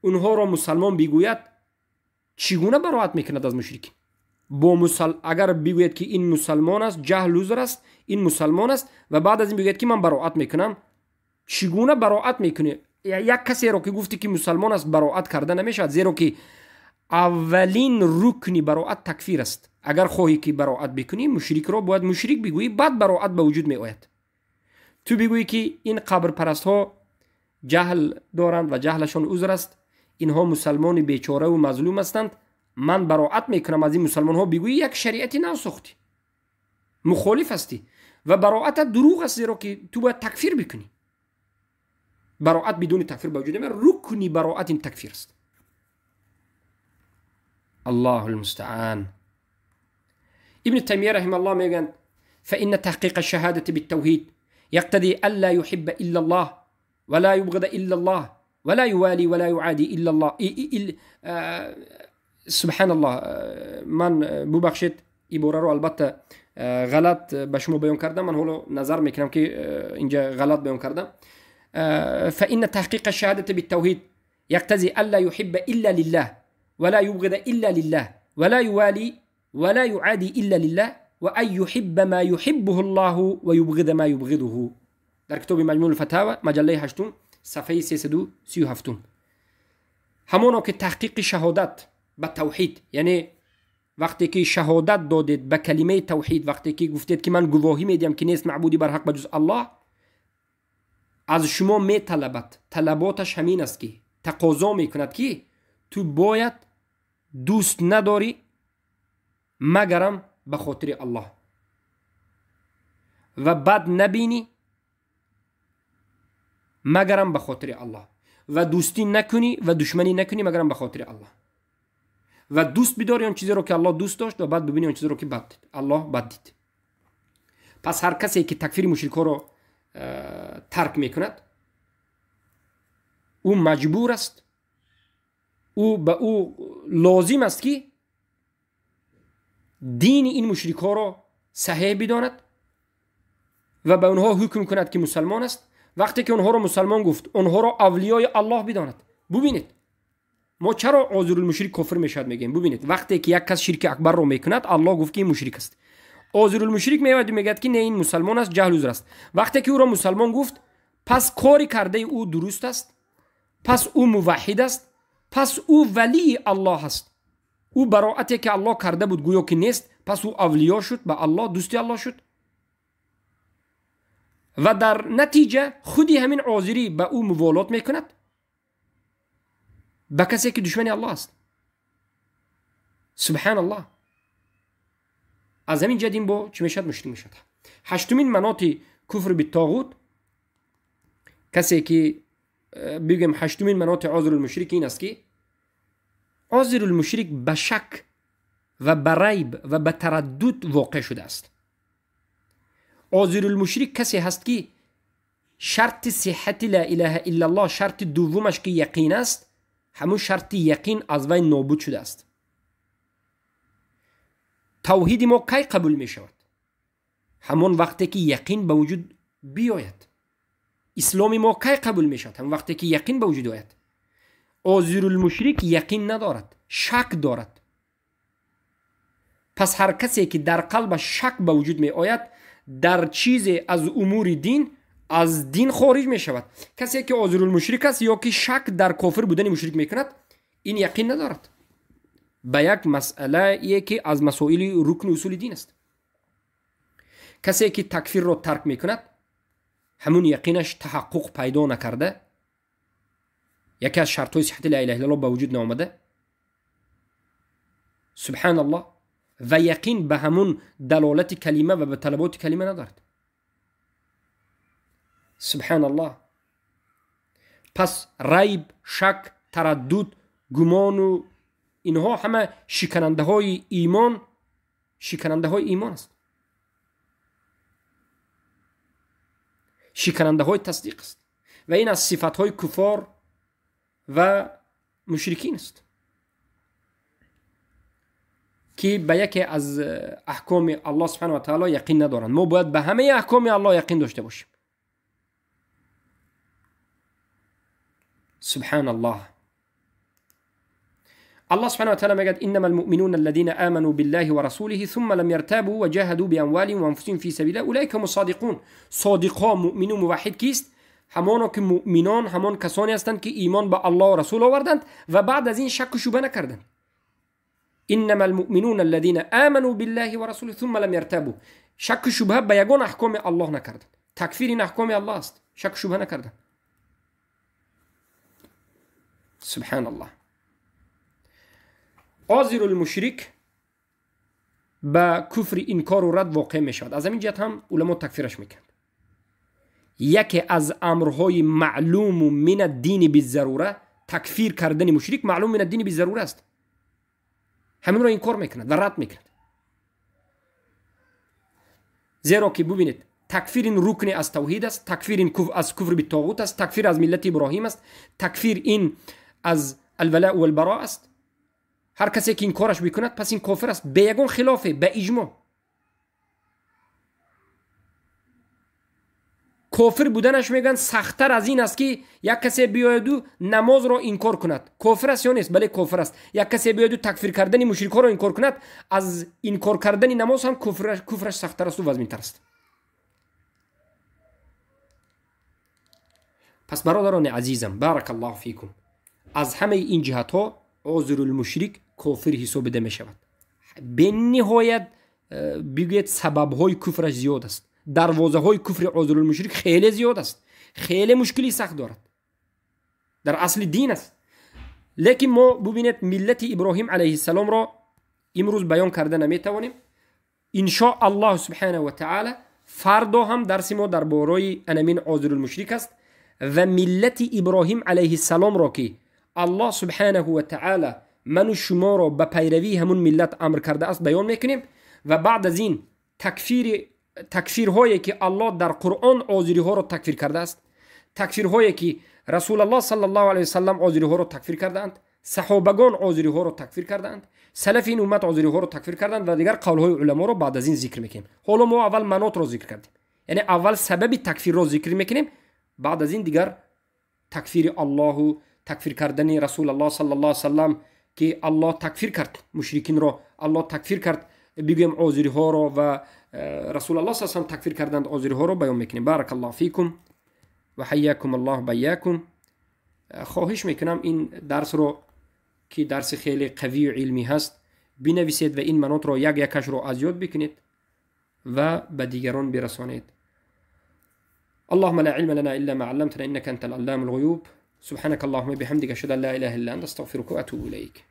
онҳоро мусалмон бигӯяд, чӣ гуна бароат мекунад аз мушрикин? Агар бигӯяд ки ин мусалмон аст, ҷаҳл узр аст, ин мусалмон аст, ва баъд аз ин бигӯяд ки ман бароат мекунам, чӣ гуна бароат мекунӣ? Як касеро ки гуфтӣ ки мусалмон аст, бароат карда намешавад, зеро ки аввалин рукни бароат такфир аст. Агар хоҳӣ ки бароат бикунӣ, мушрикро бояд мушрик бигӯӣ, баъд бароат ба вуҷуд меояд. Ту бигӯӣ ки ин қабрпарастҳо ҷаҳл доранд ва ҷаҳлашон узр аст, инҳо мусалмони бечораву мазлум ҳастанд, ман бароат мекунам аз ин мусалмонҳо, бигӯӣ як шариати нав сохтӣ, мухолиф ҳастӣ ва бароатат дурӯғ аст, зеро ки ту бояд такфир бикунӣ. Бароат бидуни такфир ба вуҷуд намеояд. Рукни бароат ин такфир аст. Аллоҳу алмустаан. Ибни Таймия раҳимааллоҳ мегӯянд: فإن تحقيق الشهادة بالتوحيد يقتضي ألا يحب إلا الله ولا يبغض إلا الله ولا يوالي ولا يعادي إلا الله. سبحان الله، ман бубахшед, ибораро албатта ғалат ба шумо баён кардам, ман ҳоло назар мекунам ки инҷа ғалат баён кардам. فإن تحقيق الشهادة بالتوحيد يقتضي ألا يحب إلا لله ولا يبغض إلا لله ولا يوالي ولا يعادي إلا لله وأن يحب ما يحبه الله ويبغض ما يبغضه. در کتاب مجموع الفتاوى مجله 8 صفحه 337. ҳамоно ки таҳқиқи шаҳодат ба тавҳид, яъне вақте ки шаҳодат додед ба калимаи тавҳид, вақте ки гуфтед ки ман гувоҳӣ медиҳам ки нест маъбуди барҳақ ба ҷуз Аллоҳ, аз шумо металабад, талаботаш ҳамин аст ки тақозо мекунад ки ту бояд дӯст надорӣ магарам ба хотири Аллоҳ ва бад набинӣ магарам ба хотири Аллоҳ ва дӯстӣ накунӣ ва душманӣ накунӣ магарам ба хотири Аллоҳ ва дӯст бидорӣ он чизеро ки Аллоҳ дӯст дошт ва бад бибинӣ он чизеро ки бад дид, Аллоҳ бад дид. Пас ҳар касе ки такфири мушрикҳоро тарк мекунад, ӯ маҷбур аст, ӯ ба ӯ лозим аст ки дини ин мушрикҳоро саҳеҳ бидонад ва ба онҳо ҳукм кунад ки мусалмон аст. Вақте ки онҳоро мусалмон гуфт, онҳоро авлиёи Аллоҳ бидонад. Бубинед, мо чаро озирулмушрик кофир мешавад мегӯем? Бубинед, вақте ки як кас ширки акбарро мекунад, Аллоҳ гуфт ки ин мушрик аст. Озирулмушрик меояд мегӯяд ки не, ин мусалмон аст, ҷаҳл узр аст. Вақте ки ӯро мусалмон гуфт, пас кори кардаи ӯ дуруст аст, пас ӯ муваҳҳид аст, пас ӯ валии Аллоҳ аст. Ӯ бароате ки Аллоҳ карда буд гӯё ки нест, пас ӯ авлиё шуд, ба Аллоҳ, дӯсти Аллоҳ шуд. Ва дар натиҷа худи ҳамин озирӣ ба ӯ муволот мекунад, ба касе ки душмани Аллоҳ аст. Субҳаналлоҳ. Аз ҳамин ҷиҳат ин бо чӣ мешавад? Мушрик мешавад. Ҳаштумин маноти куфр биттоғут, касе ки бигӯем ҳаштумин маноти озирулмушрик ин аст ки озирулмушрик ба шак ва ба райб ва ба тараддуд воқеъ шудааст. Озирулмушрик касе ҳаст ки шарти сиҳати ла илаҳа иллаллоҳ, шарти дуввумаш ки яқин аст, ҳамун шарти яқин аз вай нобуд шудааст. Тавҳиди мо кай қабул мешавад? Ҳамон вақте ки яқин ба вуҷуд биёяд. Исломи мо кай қабул мешавад? Ҳамон вақте ки яқин ба вуҷуд ояд. Озирулмушрик яқин надорад, шак дорад. Пас ҳар касе ки дар қалбаш шак ба вуҷуд меояд дар чизе аз умури дин, аз дин хориҷ мешавад. Касе ки озирулмушрик аст ё ки шак дар кофир будани мушрик мекунад, ин яқин надорад ба як масъалае ки аз масоили рукни усули дин аст. Касе ки такфирро тарк мекунад, ҳамун яқинаш таҳаққуқ пайдо накарда, яке аз шартҳои сиҳати ла илаҳа иллаллоҳ ба вуҷуд наомада, субҳаналлоҳ, ва яқин ба ҳамун далолати калима ва ба талаботи калима надорад. Субҳаналлоҳ. Пас райб, шак, тараддуд, гумону инҳо ҳама шиканандаҳои имон, шиканандаҳои имон аст, шиканандаҳои тасдиқ аст ва ин аз сифатҳои куфор ва мушрикин аст ки ба яке аз аҳкоми Аллоҳ субҳанаҳу ва таъоло яқин надоранд. Мо бояд ба ҳамаи аҳкоми Аллоҳ яқин дошта бошем. Субҳаналлоҳ. الله سبحانه وتعالى مجد إنما المؤمنون الذين آمنوا بالله ورسوله ثم لم يرتابوا وجاهدوا بأموالهم وأنفسهم في سبيل الله أولئك هم الصادقون. صادقا مؤمنون موحد کیست؟ همانا که مؤمنان همان کسانی هستند که ایمان به الله و رسول آوردند و بعد از این شک و شبهه نکردند. إنما المؤمنون الذين آمنوا بالله ورسوله ثم لم يرتابوا. شک و شبهه به یگان احکام الله نکردند. تکفیر این احکام الله است. شک و شبهه نکردند. سبحان الله. آزرالمشرک به کفر انکار و رد واقع می شود. از همین جهت هم علما تکفیرش میکنند. یکی از امرهای معلوم من الدین بالضروره تکفیر کردن مشرک معلوم من الدین بالضروره است. همین را انکار میکند و رد میکند. زیرا که ببینید تکفیر این رکن از توحید است، تکفیر این از کفر به طاغوت است، تکفیر از ملت ابراهیم است، تکفیر این از الولاء و البراء است. هر کسی که این کارش بکند پس این کافر است، به یگان خلافه، به اجماع. کافر بودنش میگن سختتر از این است که یک کسی بیاید و نماز را انکار کند. کافر است یا نیست؟ بله کافر است. یک کسی بیاید و تکفیر کردن مشرکان را انکار کند، از انکار کردن نماز هم کفرش سختتر است و وزمینتر است. پس برادران عزیزم، بارک الله فیکم، از همه این جهت ها عذر المشرک کافر حساب می شود. به نهایت بگوید سبب های کفرش زیاد است. دروازه های کفر عذر المشرک خیلی زیاد است، خیلی مشکلی سخت دارد، در اصل دین است. لیکن ما ببینید ملت ابراهیم علیه السلام را امروز بیان کرده نمیتوانیم. ان شاء الله سبحانه و تعالی فردا هم درس ما درباره انمین عذر المشرک است و ملت ابراهیم علیه السلام را که الله سبحانه و تعالی من و شما را به پیروی همون ملت امر کرده است بیان میکنیم و بعد از این تکفیرهایی که الله در قرآن آذری ها را تکفیر کرده است، تکفیرهایی که رسول الله صلی الله علیه وسلم آذری ها را تکفیر کردند، صحابگان آذری ها را تکفیر کردند، سلف این امت آذری ها را تکفیر کردند و دیگر قول های علما را بعد از این ذکر میکنیم. حالا ما اول مناط را ذکر کردیم، یعنی اول سبب تکفیر را ذکر میکنیم، بعد از این دیگر تکفیر الله و تکفیر کردن رسول الله صلی الله علیه وسلم که الله تکفیر کرد مشرکین را، الله تکفیر کرد بگویم آذری ها را و رسول الله صلی الله علیه وسلم تکفیر کردند آذری ها را بیان میکنیم. بارک الله فیکم و حیاکم الله بیاکم. خواهش میکنم این درس رو که درس خیلی قوی و علمی هست بنویسید و این مناط را یک یکش را از یاد بکنید و به دیگران برسانید. اللهم لا علم لنا الا ما علمتنا انك انت العلام الغيوب. سبحانك اللهم بحمدك اشهد ان لا اله الا انت استغفرك واتوب اليك.